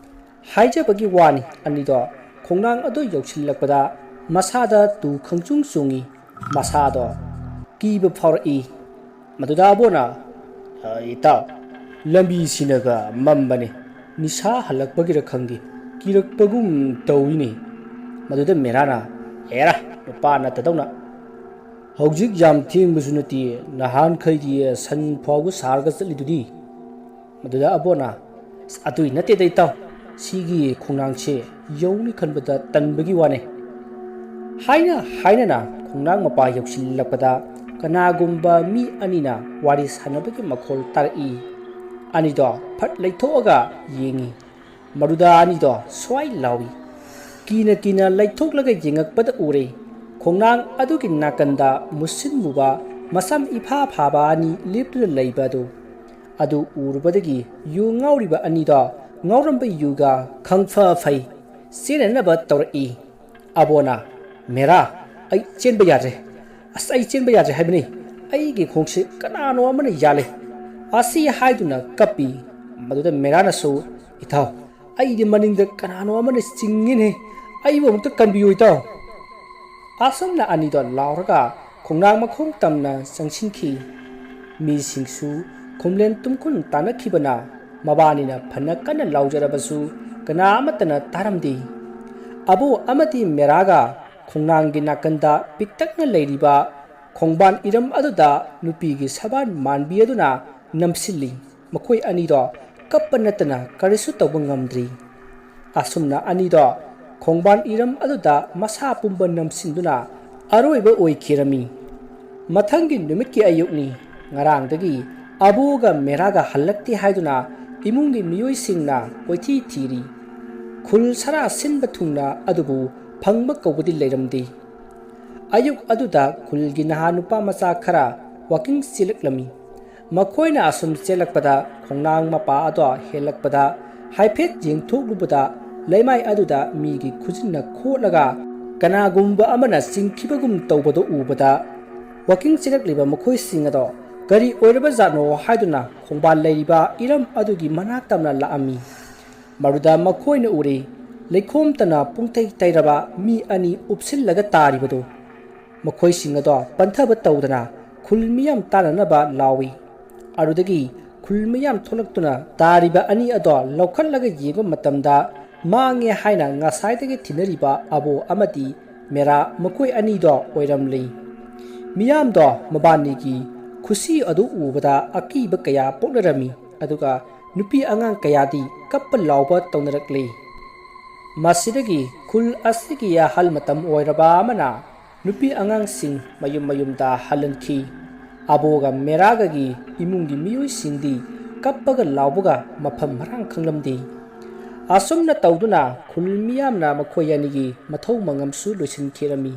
ꯍꯥꯏꯖꯕꯒꯤ ꯋꯥꯅꯤ, ꯑꯅꯤꯗꯣ ꯈꯣꯡꯅꯥꯡ ꯑꯗꯨ ꯌꯧꯁꯤꯜꯂꯛꯄꯗ ꯃꯁꯥꯗ ꯇꯨ ꯈꯪꯆꯨꯡ ꯆꯨꯡꯏ꯫ ꯃꯁꯥꯗꯣ ꯀꯤꯕ ꯐꯥꯎꯔꯛꯏ꯫ ꯃꯗꯨꯗ ꯑꯕꯣꯅ, "ꯑ, ꯏꯇꯥꯎ, ꯂꯝꯕꯤꯁꯤꯅꯒ ꯃꯝꯕꯅꯦ꯫ ꯅꯤꯁꯥ ꯍꯜꯂꯛꯄꯒꯤꯔ ꯈꯪꯗꯦ, ꯀꯤꯔꯛꯄꯒꯨꯝ ꯇꯧꯏꯅꯦ꯫" ꯃꯗꯨꯗ ꯃꯦꯔꯥꯅ, "ꯍꯦꯔꯥ, ꯅꯨꯄꯥ ꯅꯠꯇꯗꯧꯅ꯫ ꯍꯧꯖꯤꯛ ꯌꯥꯝ ꯊꯦꯡꯕꯁꯨ ꯅꯠꯇꯦ, ꯅꯍꯥꯟꯈꯩꯗꯤ ꯁꯟ ꯐꯥꯎꯕ ꯁꯥꯔꯒ ꯆꯠꯂꯤꯗꯨꯗꯤ꯫" ꯃꯗꯨꯗ ꯑꯕꯣꯅ, "ꯑꯁ, ꯑꯗꯨꯏ ꯅꯠꯇꯦꯗ ꯏꯇꯥꯎ, ꯁꯤꯒꯤ ꯈꯣꯡꯅꯥꯡꯁꯦ ꯌꯧꯅꯤ ꯈꯟꯕꯗ ꯇꯟꯕꯒꯤ ꯋꯥꯅꯦ꯫ ꯍꯥꯏꯅ ꯍꯥꯏꯅꯅ ꯈꯣꯡꯅꯥꯡ ꯃꯄꯥ ꯌꯧꯁꯤꯜꯂꯛꯄꯗ ꯀꯅꯥꯒꯨꯝꯕ ꯃꯤ ꯑꯅꯤꯅ ꯋꯥꯔꯤ ꯁꯥꯟꯅꯕꯒꯤ ꯃꯈꯣꯜ ꯇꯥꯔꯛꯏ꯫ ꯑꯅꯤꯗꯣ ꯐꯠ ꯂꯩꯊꯣꯛꯑꯒ ꯌꯦꯡꯉꯤ꯫ ꯃꯗꯨꯗ ꯑꯅꯤꯗꯣ ꯁ꯭ꯋꯥꯏ ꯂꯥꯎꯏ꯫ ꯀꯤꯅ ꯀꯤꯅ ꯂꯩꯊꯣꯛꯂꯒ ꯌꯦꯡꯉꯛꯄꯗ ꯎꯔꯦ, ꯈꯣꯡꯅꯥꯡ ꯑꯗꯨꯒꯤ ꯅꯥꯀꯟꯗ ꯃꯨꯁꯤꯟ ꯃꯨꯕ, ꯃꯁꯝ ꯏꯐꯥ ꯐꯥꯕ ꯑꯅꯤ ꯂꯦꯞꯇꯨꯅ ꯂꯩꯕ ꯑꯗꯨ꯫ ꯑꯗꯨ ꯎꯔꯨꯕꯗꯒꯤ ꯌꯨ ꯉꯥꯎꯔꯤꯕ ꯑꯅꯤꯗꯣ ꯉꯥꯎꯔꯝꯕ ꯌꯨꯒ ꯈꯪꯐ ꯐꯩ ꯆꯦꯟꯅꯅꯕ ꯇꯧꯔꯛꯏ꯫ ꯑꯕꯣꯅ, "ꯃꯦꯔꯥ, ꯑꯩ ꯆꯦꯟꯕ ꯌꯥꯗ꯭ꯔꯦ꯫ ꯑꯁ, ꯑꯩ ꯆꯦꯟꯕ ꯌꯥꯗ꯭ꯔꯦ ꯍꯥꯏꯕꯅꯤ꯫ ꯑꯩꯒꯤ ꯈꯣꯡꯁꯦ ꯀꯅꯥꯅꯣ ꯑꯃꯅ ꯌꯥꯜꯂꯦ" ꯑꯁꯤ ꯍꯥꯏꯗꯨꯅ ꯀꯞꯄꯤ꯫ ꯃꯗꯨꯗ ꯃꯦꯔꯥꯅꯁꯨ, "ꯏꯇꯥꯎ, ꯑꯩꯗꯤ ꯃꯅꯤꯡꯗ ꯀꯅꯥꯅꯣ ꯑꯃꯅ ꯆꯤꯡꯉꯤꯅꯦ꯫ ꯑꯩꯕꯨ ꯑꯃꯨꯛꯇ ꯀꯟꯕꯤꯌꯨ, ꯏꯇꯥꯎ"꯫ ꯑꯁꯨꯝꯅ ꯑꯅꯤꯗꯣ ꯂꯥꯎꯔꯒ ꯈꯣꯡꯅꯥꯡ ꯃꯈꯣꯡ ꯇꯝꯅ ꯆꯪꯁꯤꯟꯈꯤ꯫ ꯃꯤꯁꯤꯡꯁꯨ ꯈꯨꯝꯂꯦꯟ ꯇꯨꯝꯈꯨꯟ ꯇꯥꯅꯈꯤꯕꯅ ꯃꯕꯥꯅꯤꯅ ꯐꯅ ꯀꯟꯅ ꯂꯥꯎꯖꯔꯕꯁꯨ ꯀꯅꯥ ꯑꯃꯠꯇꯅ ꯇꯥꯔꯝꯗꯦ꯫ ꯑꯕꯨ ꯑꯃꯗꯤ ꯃꯦꯔꯥꯒ ꯈꯣꯡꯅꯥꯡꯒꯤ ꯅꯥꯀꯟꯗ ꯄꯤꯛꯇꯛꯅ ꯂꯩꯔꯤꯕ ꯈꯣꯡꯕꯥꯟ ꯏꯔꯝ ꯑꯗꯨꯗ ꯅꯨꯄꯤꯒꯤ ꯁꯕꯥꯟ ꯃꯥꯟꯕꯤ ꯑꯗꯨꯅ ꯅꯝꯁꯤꯜꯂꯤ꯫ ꯃꯈꯣꯏ ꯑꯅꯤꯗꯣ ꯀꯞꯄ ꯅꯠꯇꯅ ꯀꯔꯤꯁꯨ ꯇꯧꯕ ꯉꯝꯗ꯭ꯔꯤ꯫ ꯑꯁꯨꯝꯅ ꯑꯅꯤꯗꯣ ꯈꯣꯡꯕꯥꯟ ꯏꯔꯝ ꯑꯗꯨꯗ ꯃꯁꯥ ꯄꯨꯝꯕ ꯅꯝꯁꯤꯟꯗꯨꯅ ꯑꯔꯣꯏꯕ ꯑꯣꯏꯈꯤꯔꯝꯃꯤ꯫ ꯃꯊꯪꯒꯤ ꯅꯨꯃꯤꯠꯀꯤ ꯑꯌꯨꯛꯅꯤ꯫ ꯉꯔꯥꯡꯗꯒꯤ ꯑꯕꯨꯒ ꯃꯦꯔꯥꯒ ꯍꯜꯂꯛꯇꯦ ꯍꯥꯏꯗꯨꯅ ꯏꯃꯨꯡꯒꯤ ꯃꯤꯑꯣꯏꯁꯤꯡꯅ ꯀꯣꯏꯊꯤ ꯊꯤꯔꯤ꯫ ꯈꯨꯜ ꯁꯔꯥ ꯁꯤꯟꯕ ꯊꯨꯡꯅ ꯑꯗꯨꯕꯨ ꯐꯪꯕ ꯀꯧꯕꯗꯤ ꯂꯩꯔꯝꯗꯦ꯫ ꯑꯌꯨꯛ ꯑꯗꯨꯗ ꯈꯨꯜꯒꯤ ꯅꯍꯥ ꯅꯨꯄꯥ ꯃꯆꯥ ꯈꯔ ꯋꯥꯀꯤꯡ ꯆꯦꯜꯂꯛꯂꯝꯃꯤ꯫ ꯃꯈꯣꯏꯅ ꯑꯁꯨꯝ ꯆꯦꯜꯂꯛꯄꯗ ꯈꯣꯡꯅꯥꯡ ꯃꯄꯥ ꯑꯗꯣ ꯍꯦꯜꯂꯛꯄꯗ ꯍꯥꯏꯐꯦꯠ ꯌꯦꯡꯊꯣꯛꯂꯨꯕꯗ ꯂꯩꯃꯥꯏ ꯑꯗꯨꯗ ꯃꯤꯒꯤ ꯈꯨꯖꯤꯟꯅ ꯈꯣꯠꯂꯒ ꯀꯅꯥꯒꯨꯝꯕ ꯑꯃꯅ ꯆꯤꯡꯈꯤꯕꯒꯨꯝ ꯇꯧꯕꯗꯨ ꯎꯕꯗ ꯋꯥꯀꯤꯡ ꯆꯦꯜꯂꯛꯂꯤꯕ ꯃꯈꯣꯏꯁꯤꯡ ꯑꯗꯣ ꯀꯔꯤ ꯑꯣꯏꯔꯕ ꯖꯥꯠꯅꯣ ꯍꯥꯏꯗꯨꯅ ꯈꯣꯡꯕꯥꯟ ꯂꯩꯔꯤꯕ ꯏꯔꯝ ꯑꯗꯨꯒꯤ ꯃꯅꯥꯛ ꯇꯝꯅ ꯂꯥꯛꯑꯝꯃꯤ꯫ ꯃꯗꯨꯗ ꯃꯈꯣꯏꯅ ꯎꯔꯦ, ꯂꯩꯈꯣꯝꯇꯅ ꯄꯨꯡꯇꯩ ꯇꯩꯔꯕ ꯃꯤ ꯑꯅꯤ ꯎꯞꯁꯤꯜꯂꯒ ꯇꯥꯔꯤꯕꯗꯨ꯫ ꯃꯈꯣꯏꯁꯤꯡ ꯑꯗꯣ ꯄꯟꯊꯕ ꯇꯧꯗꯅ ꯈꯨꯜ ꯃꯤꯌꯥꯝ ꯇꯥꯅꯅꯕ ꯂꯥꯎꯏ꯫ ꯑꯗꯨꯗꯒꯤ ꯈꯨꯜ ꯃꯤꯌꯥꯝ ꯊꯣꯛꯂꯛꯇꯨꯅ ꯇꯥꯔꯤꯕ ꯑꯅꯤ ꯑꯗꯣ ꯂꯧꯈꯠꯂꯒ ꯌꯦꯡꯕ ꯃꯇꯝꯗ ꯃꯥꯡꯉꯦ ꯍꯥꯏꯅ ꯉꯁꯥꯏꯗꯒꯤ ꯊꯤꯅꯔꯤꯕ ꯑꯕꯣ ꯑꯃꯗꯤ ꯃꯦꯔꯥ ꯃꯈꯣꯏ ꯑꯅꯤꯗꯣ ꯑꯣꯏꯔꯝꯂꯤ꯫ ꯃꯤꯌꯥꯝꯗꯣ ꯃꯕꯥꯅꯤꯒꯤ ꯈꯨꯁꯤ ꯑꯗꯨ ꯎꯕꯗ ꯑꯀꯤꯕ ꯀꯌꯥ ꯄꯣꯛꯅꯔꯝꯃꯤ꯫ ꯑꯗꯨꯒ ꯅꯨꯄꯤ ꯑꯉꯥꯡ ꯀꯌꯥꯗꯤ ꯀꯞꯄ ꯂꯥꯎꯕ ꯇꯧꯅꯔꯛꯂꯤ꯫ ꯃꯁꯤꯗꯒꯤ ꯈꯨꯜ ꯑꯁꯤꯒꯤ ꯑꯍꯜ ꯃꯇꯝ ꯑꯣꯏꯔꯕ ꯑꯃꯅ ꯅꯨꯄꯤ ꯑꯉꯥꯡꯁꯤꯡ ꯃꯌꯨꯝ ꯃꯌꯨꯝꯗ ꯍꯜꯍꯟꯈꯤ꯫ ꯑꯕꯣꯒ ꯃꯦꯔꯥꯒꯒꯤ ꯏꯃꯨꯡꯒꯤ ꯃꯤꯑꯣꯏꯁꯤꯡꯗꯤ ꯀꯞꯄꯒ ꯂꯥꯎꯕꯒ ꯃꯐꯝ ꯃꯔꯥꯡ ꯈꯪꯂꯝꯗꯦ꯫ ꯑꯁꯨꯝꯅ ꯇꯧꯗꯨꯅ ꯈꯨꯜ ꯃꯤꯌꯥꯝꯅ ꯃꯈꯣꯏ ꯑꯅꯤꯒꯤ ꯃꯊꯧ ꯃꯉꯝꯁꯨ ꯂꯣꯏꯁꯤꯟꯈꯤꯔꯝꯃꯤ꯫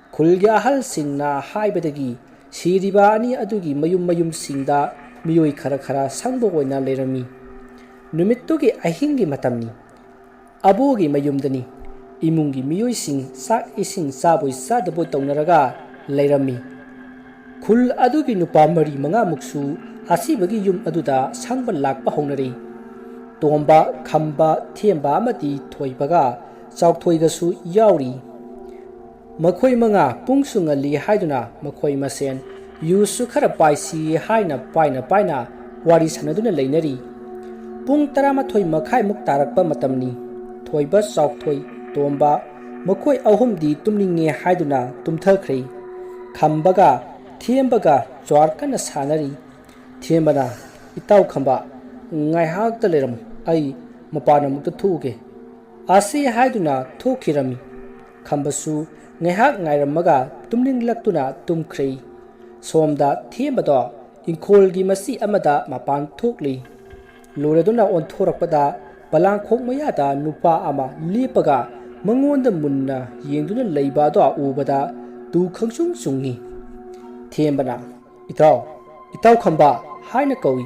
ꯈꯨꯜꯒꯤ ꯑꯍꯜꯁꯤꯡꯅ ꯍꯥꯏꯕꯗꯒꯤ ꯁꯤꯔꯤꯕ ꯑꯅꯤ ꯑꯗꯨꯒꯤ ꯃꯌꯨꯝ ꯃꯌꯨꯝꯁꯤꯡꯗ ꯃꯤꯑꯣꯏ ꯈꯔ ꯈꯔ ꯁꯪꯕ ꯑꯣꯏꯅ ꯂꯩꯔꯝꯃꯤ꯫ ꯅꯨꯃꯤꯠꯇꯨꯒꯤ ꯑꯍꯤꯡꯒꯤ ꯃꯇꯝꯅꯤ꯫ ꯑꯕꯣꯒꯤ ꯃꯌꯨꯝꯗꯅꯤ꯫ ꯏꯃꯨꯡꯒꯤ ꯃꯤꯑꯣꯏꯁꯤꯡ ꯆꯥꯛ ꯏꯁꯤꯡ ꯆꯥꯕꯣꯏ ꯆꯥꯗꯕꯣꯏ ꯇꯧꯅꯔꯒ ꯂꯩꯔꯝꯃꯤ꯫ ꯈꯨꯜ ꯑꯗꯨꯒꯤ ꯅꯨꯄꯥ ꯃꯔꯤ ꯃꯉꯥꯃꯨꯛꯁꯨ ꯑꯁꯤꯕꯒꯤ ꯌꯨꯝ ꯑꯗꯨꯗ ꯁꯪꯕ ꯂꯥꯛꯄ ꯍꯧꯅꯔꯦ꯫ ꯇꯣꯝꯕ, ꯈꯝꯕ, ꯊꯦꯝꯕ ꯑꯃꯗꯤ ꯊꯣꯏꯕꯒ ꯆꯥꯎꯊꯣꯏꯒꯁꯨ ꯌꯥꯎꯔꯤ꯫ ꯃꯈꯣꯏ ꯃꯉꯥ ꯄꯨꯡꯁꯨ ꯉꯜꯂꯤ ꯍꯥꯏꯗꯨꯅ ꯃꯈꯣꯏ ꯃꯁꯦꯟ ꯌꯨꯁꯨ ꯈꯔ ꯄꯥꯏꯁꯤ ꯍꯥꯏꯅ ꯄꯥꯏꯅ ꯄꯥꯏꯅ ꯋꯥꯔꯤ ꯁꯥꯟꯅꯗꯨꯅ ꯂꯩꯅꯔꯤ꯫ ꯄꯨꯡ ꯇꯔꯥꯃꯥꯊꯣꯏ ꯃꯈꯥꯏꯃꯨꯛ ꯇꯥꯔꯛꯄ ꯃꯇꯝꯅꯤ꯫ ꯊꯣꯏꯕ, ꯆꯥꯎꯊꯣꯏ, ꯇꯣꯝꯕ ꯃꯈꯣꯏ ꯑꯍꯨꯝꯗꯤ ꯇꯨꯝꯅꯤꯡꯉꯦ ꯍꯥꯏꯗꯨꯅ ꯇꯨꯝꯊꯈ꯭ꯔꯦ꯫ ꯈꯝꯕꯒ ꯊꯦꯝꯕꯒ ꯖ꯭ꯋꯥꯔ ꯀꯟꯅ ꯁꯥꯟꯅꯔꯤ꯫ ꯊꯦꯝꯕꯅ, "ꯏꯇꯥꯎ ꯈꯝꯕ, ꯉꯥꯏꯍꯥꯛꯇ ꯂꯩꯔꯝꯃꯨ, ꯑꯩ ꯃꯄꯥꯟ ꯑꯃꯨꯛꯇ ꯊꯣꯛꯎꯒꯦ" ꯑꯁꯤ ꯍꯥꯏꯗꯨꯅ ꯊꯣꯛꯈꯤꯔꯝꯃꯤ꯫ ꯈꯝꯕꯁꯨ ꯉꯥꯏꯍꯥꯛ ꯉꯥꯏꯔꯝꯃꯒ ꯇꯨꯝꯅꯤꯡꯂꯛꯇꯨꯅ ꯇꯨꯝꯈ꯭ꯔꯦ꯫ ꯁꯣꯝꯗ ꯊꯦꯝꯕꯗꯣ ꯏꯪꯈꯣꯜꯒꯤ ꯃꯆꯤ ꯑꯃꯗ ꯃꯄꯥꯟ ꯊꯣꯛꯂꯤ꯫ ꯂꯣꯏꯔꯗꯨꯅ ꯑꯣꯟꯊꯣꯔꯛꯄꯗ ꯄꯂꯥꯡꯈꯣꯛ ꯃꯌꯥꯗ ꯅꯨꯄꯥ ꯑꯃ ꯂꯦꯞꯄꯒ ꯃꯉꯣꯟꯗ ꯃꯨꯟꯅ ꯌꯦꯡꯗꯨꯅ ꯂꯩꯕ ꯑꯗꯣ ꯎꯕꯗ ꯇꯨ ꯈꯪꯆꯨꯡ ꯆꯨꯡꯉꯤ꯫ ꯊꯦꯝꯕꯅ, "ꯏꯇꯥꯎ, ꯏꯇꯥꯎ ꯈꯝꯕ" ꯍꯥꯏꯅ ꯀꯧꯏ꯫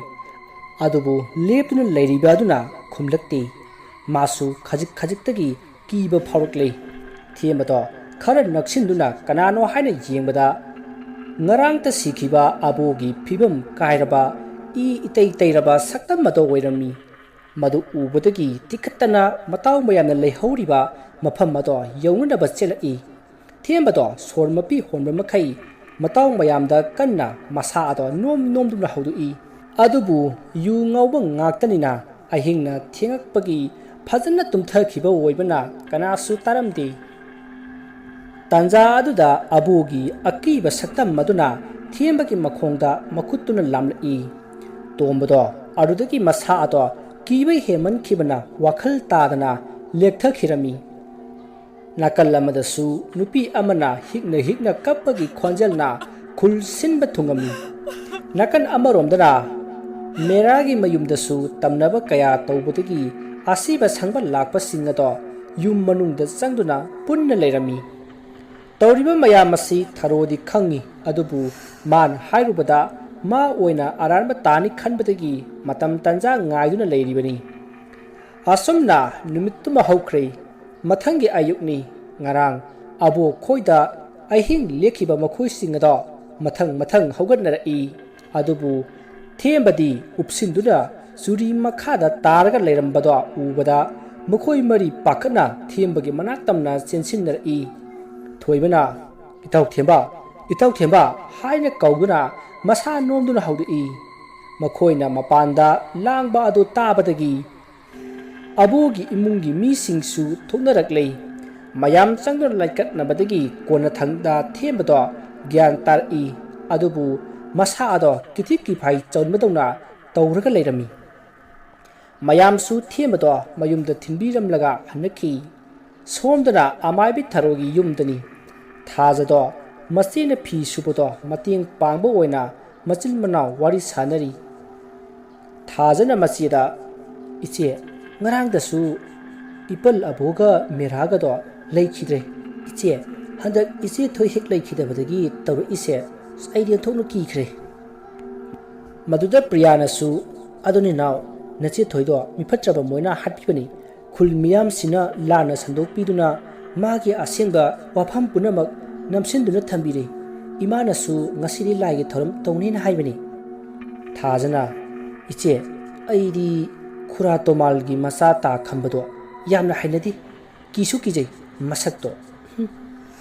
ꯑꯗꯨꯕꯨ ꯂꯦꯞꯇꯨꯅ ꯂꯩꯔꯤꯕ ꯑꯗꯨꯅ ꯈꯨꯝꯂꯛꯇꯦ꯫ ꯃꯥꯁꯨ ꯈꯖꯤꯛ ꯈꯖꯤꯛꯇꯒꯤ ꯀꯤꯕ ꯐꯥꯎꯔꯛꯂꯦ꯫ ꯊꯦꯝꯕꯗꯣ ꯈꯔ ꯅꯛꯁꯤꯟꯗꯨꯅ ꯀꯅꯥꯅꯣ ꯍꯥꯏꯅ ꯌꯦꯡꯕꯗ, ꯉꯔꯥꯡꯇ ꯁꯤꯈꯤꯕ ꯑꯕꯣꯒꯤ ꯐꯤꯕꯝ ꯀꯥꯏꯔꯕ, ꯏ ꯏꯇꯩ ꯇꯩꯔꯕ ꯁꯛꯇꯝ ꯑꯗꯣ ꯑꯣꯏꯔꯝꯃꯤ꯫ ꯃꯗꯨ ꯎꯕꯗꯒꯤ ꯇꯤꯈꯠꯇꯅ ꯃꯇꯥꯎ ꯃꯌꯥꯝꯅ ꯂꯩꯍꯧꯔꯤꯕ ꯃꯐꯝ ꯑꯗꯣ ꯌꯧꯅꯅꯕ ꯆꯦꯜꯂꯛꯏ꯫ ꯊꯦꯝꯕꯗꯣ ꯁꯣꯔ ꯃꯄꯤ ꯍꯣꯟꯕ ꯃꯈꯩ ꯃꯇꯥꯎ ꯃꯌꯥꯝꯗ ꯀꯟꯅ ꯃꯁꯥ ꯑꯗꯣ ꯅꯣꯝ ꯅꯣꯝꯗꯨꯅ ꯍꯧꯗꯣꯛꯏ꯫ ꯑꯗꯨꯕꯨ ꯌꯨ ꯉꯥꯎꯕ ꯉꯥꯛꯇꯅꯤꯅ ꯑꯍꯤꯡꯅ ꯊꯦꯡꯉꯛꯄꯒꯤ ꯐꯖꯅ ꯇꯨꯝꯊꯈꯤꯕ ꯑꯣꯏꯕꯅ ꯀꯅꯥꯁꯨ ꯇꯥꯔꯝꯗꯦ꯫ ꯇꯥꯟꯖꯥ ꯑꯗꯨꯗ ꯑꯕꯨꯒꯤ ꯑꯀꯤꯕ ꯁꯛꯇꯝ ꯑꯗꯨꯅ ꯊꯦꯝꯕꯒꯤ ꯃꯈꯣꯡꯗ ꯃꯈꯨꯠꯇꯨꯅ ꯂꯥꯝꯂꯛꯏ꯫ ꯇꯣꯝꯕꯗꯣ ꯑꯗꯨꯗꯒꯤ ꯃꯁꯥ ꯑꯗꯣ ꯀꯤꯕ ꯍꯦꯟꯃꯟꯈꯤꯕꯅ ꯋꯥꯈꯜ ꯇꯥꯗꯅ ꯂꯦꯛꯊꯈꯤꯔꯝꯃꯤ꯫ ꯅꯥꯀꯜ ꯑꯃꯗꯁꯨ ꯅꯨꯄꯤ ꯑꯃꯅ ꯍꯤꯛꯅ ꯍꯤꯛꯅ ꯀꯞꯄꯒꯤ ꯈꯣꯟꯖꯦꯜꯅ ꯈꯨꯜ ꯁꯤꯟꯕ ꯊꯨꯡꯉꯝꯃꯤ꯫ ꯅꯥꯀꯜ ꯑꯃꯔꯣꯝꯗꯅ ꯃꯦꯔꯥꯒꯤ ꯃꯌꯨꯝꯗꯁꯨ ꯇꯝꯅꯕ ꯀꯌꯥ ꯇꯧꯕꯗꯒꯤ ꯑꯁꯤꯕ ꯁꯪꯕ ꯂꯥꯛꯄꯁꯤꯡ ꯑꯗꯣ ꯌꯨꯝ ꯃꯅꯨꯡꯗ ꯆꯪꯗꯨꯅ ꯄꯨꯟꯅ ꯂꯩꯔꯝꯃꯤ꯫ ꯇꯧꯔꯤꯕ ꯃꯌꯥꯝ ꯑꯁꯤ ꯊꯔꯣꯗꯤ ꯈꯪꯉꯤ, ꯑꯗꯨꯕꯨ ꯃꯥꯅ ꯍꯥꯏꯔꯨꯕꯗ ꯃꯥ ꯑꯣꯏꯅ ꯑꯔꯥꯟꯕ ꯇꯥꯅꯤ ꯈꯟꯕꯗꯒꯤ ꯃꯇꯝ ꯇꯥꯟꯖꯥ ꯉꯥꯏꯗꯨꯅ ꯂꯩꯔꯤꯕꯅꯤ꯫ ꯑꯁꯨꯝꯅ ꯅꯨꯃꯤꯠꯇꯨꯃ ꯍꯧꯈ꯭ꯔꯦ꯫ ꯃꯊꯪꯒꯤ ꯑꯌꯨꯛꯅꯤ꯫ ꯉꯔꯥꯡ ꯑꯕꯣꯛ ꯈꯣꯏꯗ ꯑꯍꯤꯡ ꯂꯦꯛꯈꯤꯕ ꯃꯈꯣꯏꯁꯤꯡ ꯑꯗꯣ ꯃꯊꯪ ꯃꯊꯪ ꯍꯧꯒꯠꯅꯔꯛꯏ꯫ ꯑꯗꯨꯕꯨ ꯊꯦꯝꯕꯗꯤ ꯎꯞꯁꯤꯟꯗꯨꯅ ꯆꯨꯔꯤ ꯃꯈꯥꯗ ꯇꯥꯔꯒ ꯂꯩꯔꯝꯕꯗꯣ ꯎꯕꯗ ꯃꯈꯣꯏ ꯃꯔꯤ ꯄꯥꯈꯠꯅ ꯊꯦꯝꯕꯒꯤ ꯃꯅꯥꯛ ꯇꯝꯅ ꯆꯦꯟꯁꯤꯟꯅꯔꯛꯏ꯫ ꯊꯣꯏꯕꯅ, "ꯏꯇꯥꯎ ꯊꯦꯝꯕ, ꯏꯇꯥꯎ ꯊꯦꯝꯕ" ꯍꯥꯏꯅ ꯀꯧꯗꯨꯅ ꯃꯁꯥ ꯅꯣꯝꯗꯨꯅ ꯍꯧꯗꯣꯛꯏ꯫ ꯃꯈꯣꯏꯅ ꯃꯄꯥꯟꯗ ꯂꯥꯡꯕ ꯑꯗꯨ ꯇꯥꯕꯗꯒꯤ ꯑꯕꯨꯒꯤ ꯏꯃꯨꯡꯒꯤ ꯃꯤꯁꯤꯡꯁꯨ ꯊꯣꯛꯅꯔꯛꯂꯦ꯫ ꯃꯌꯥꯝ ꯆꯪꯗꯨꯅ ꯂꯥꯏꯀꯠꯅꯕꯗꯒꯤ ꯀꯣꯟꯅꯊꯪꯗ ꯊꯦꯝꯕꯗꯣ ꯒ꯭ꯌꯥꯟ ꯇꯥꯔꯛꯏ꯫ ꯑꯗꯨꯕꯨ ꯃꯁꯥ ꯑꯗꯣ ꯀꯤꯊꯤ ꯀꯤꯐꯥꯏ ꯆꯟꯕꯗꯧꯅ ꯇꯧꯔꯒ ꯂꯩꯔꯝꯃꯤ꯫ ꯃꯌꯥꯝꯁꯨ ꯊꯦꯝꯕꯗꯣ ꯃꯌꯨꯝꯗ ꯊꯤꯟꯕꯤꯔꯝꯂꯒ ꯍꯟꯅꯈꯤ꯫ ꯁꯣꯝꯗꯅ ꯑꯃꯥꯏꯕꯤ ꯊꯔꯣꯒꯤ ꯌꯨꯝꯗꯅꯤ꯫ ꯊꯥꯖꯗꯣ ꯃꯆꯦꯅ ꯐꯤ ꯁꯨꯕꯗꯣ ꯃꯇꯦꯡ ꯄꯥꯡꯕ ꯑꯣꯏꯅ ꯃꯆꯤꯟ ꯃꯅꯥꯎ ꯋꯥꯔꯤ ꯁꯥꯅꯔꯤ꯫ ꯊꯥꯖꯅ ꯃꯆꯦꯗ, "ꯏꯆꯦ, ꯉꯔꯥꯡꯗꯁꯨ ꯏꯄꯜ ꯑꯕꯣꯒ ꯃꯦꯔꯥꯒꯗꯣ ꯂꯩꯈꯤꯗ꯭ꯔꯦ꯫ ꯏꯆꯦ, ꯍꯟꯗꯛ ꯏꯆꯦ ꯊꯣꯏ ꯍꯦꯛ ꯂꯩꯈꯤꯗꯕꯗꯒꯤ ꯇꯧꯔꯛꯏꯁꯦ, ꯑꯩꯗꯤ ꯑꯣꯟꯊꯣꯛꯅ ꯀꯤꯈ꯭ꯔꯦ"꯫ ꯃꯗꯨꯗ ꯄ꯭ꯔꯤꯌꯥꯅꯁꯨ, "ꯑꯗꯨꯅꯤ ꯅꯥꯎ, ꯅꯆꯦ ꯊꯣꯏꯗꯣ ꯃꯤꯐꯠꯇ꯭ꯔꯕ ꯃꯣꯏꯅ ꯍꯥꯠꯄꯤꯕꯅꯤ꯫ ꯈꯨꯜ ꯃꯤꯌꯥꯝꯁꯤꯅ ꯂꯥꯟꯅ ꯁꯟꯗꯣꯛꯄꯤꯗꯨꯅ ꯃꯥꯒꯤ ꯑꯁꯦꯡꯕ ꯋꯥꯐꯝ ꯄꯨꯝꯅꯃꯛ ꯅꯝꯁꯤꯟꯗꯨꯅ ꯊꯝꯕꯤꯔꯦ꯫ ꯏꯃꯥꯅꯁꯨ ꯉꯁꯤꯗꯤ ꯂꯥꯏꯒꯤ ꯊꯧꯔꯝ ꯇꯧꯅꯦꯅ ꯍꯥꯏꯕꯅꯤ"꯫ ꯊꯥꯖꯅ, "ꯏꯆꯦ, ꯑꯩꯗꯤ ꯈꯨꯔꯥ ꯇꯣꯃꯥꯜꯒꯤ ꯃꯆꯥ ꯇꯥ ꯈꯝꯕꯗꯣ ꯌꯥꯝꯅ ꯍꯩꯅꯗꯦ꯫ ꯀꯤꯁꯨ ꯀꯤꯖꯩ ꯃꯁꯛꯇꯣ꯫ ꯍꯨꯝ,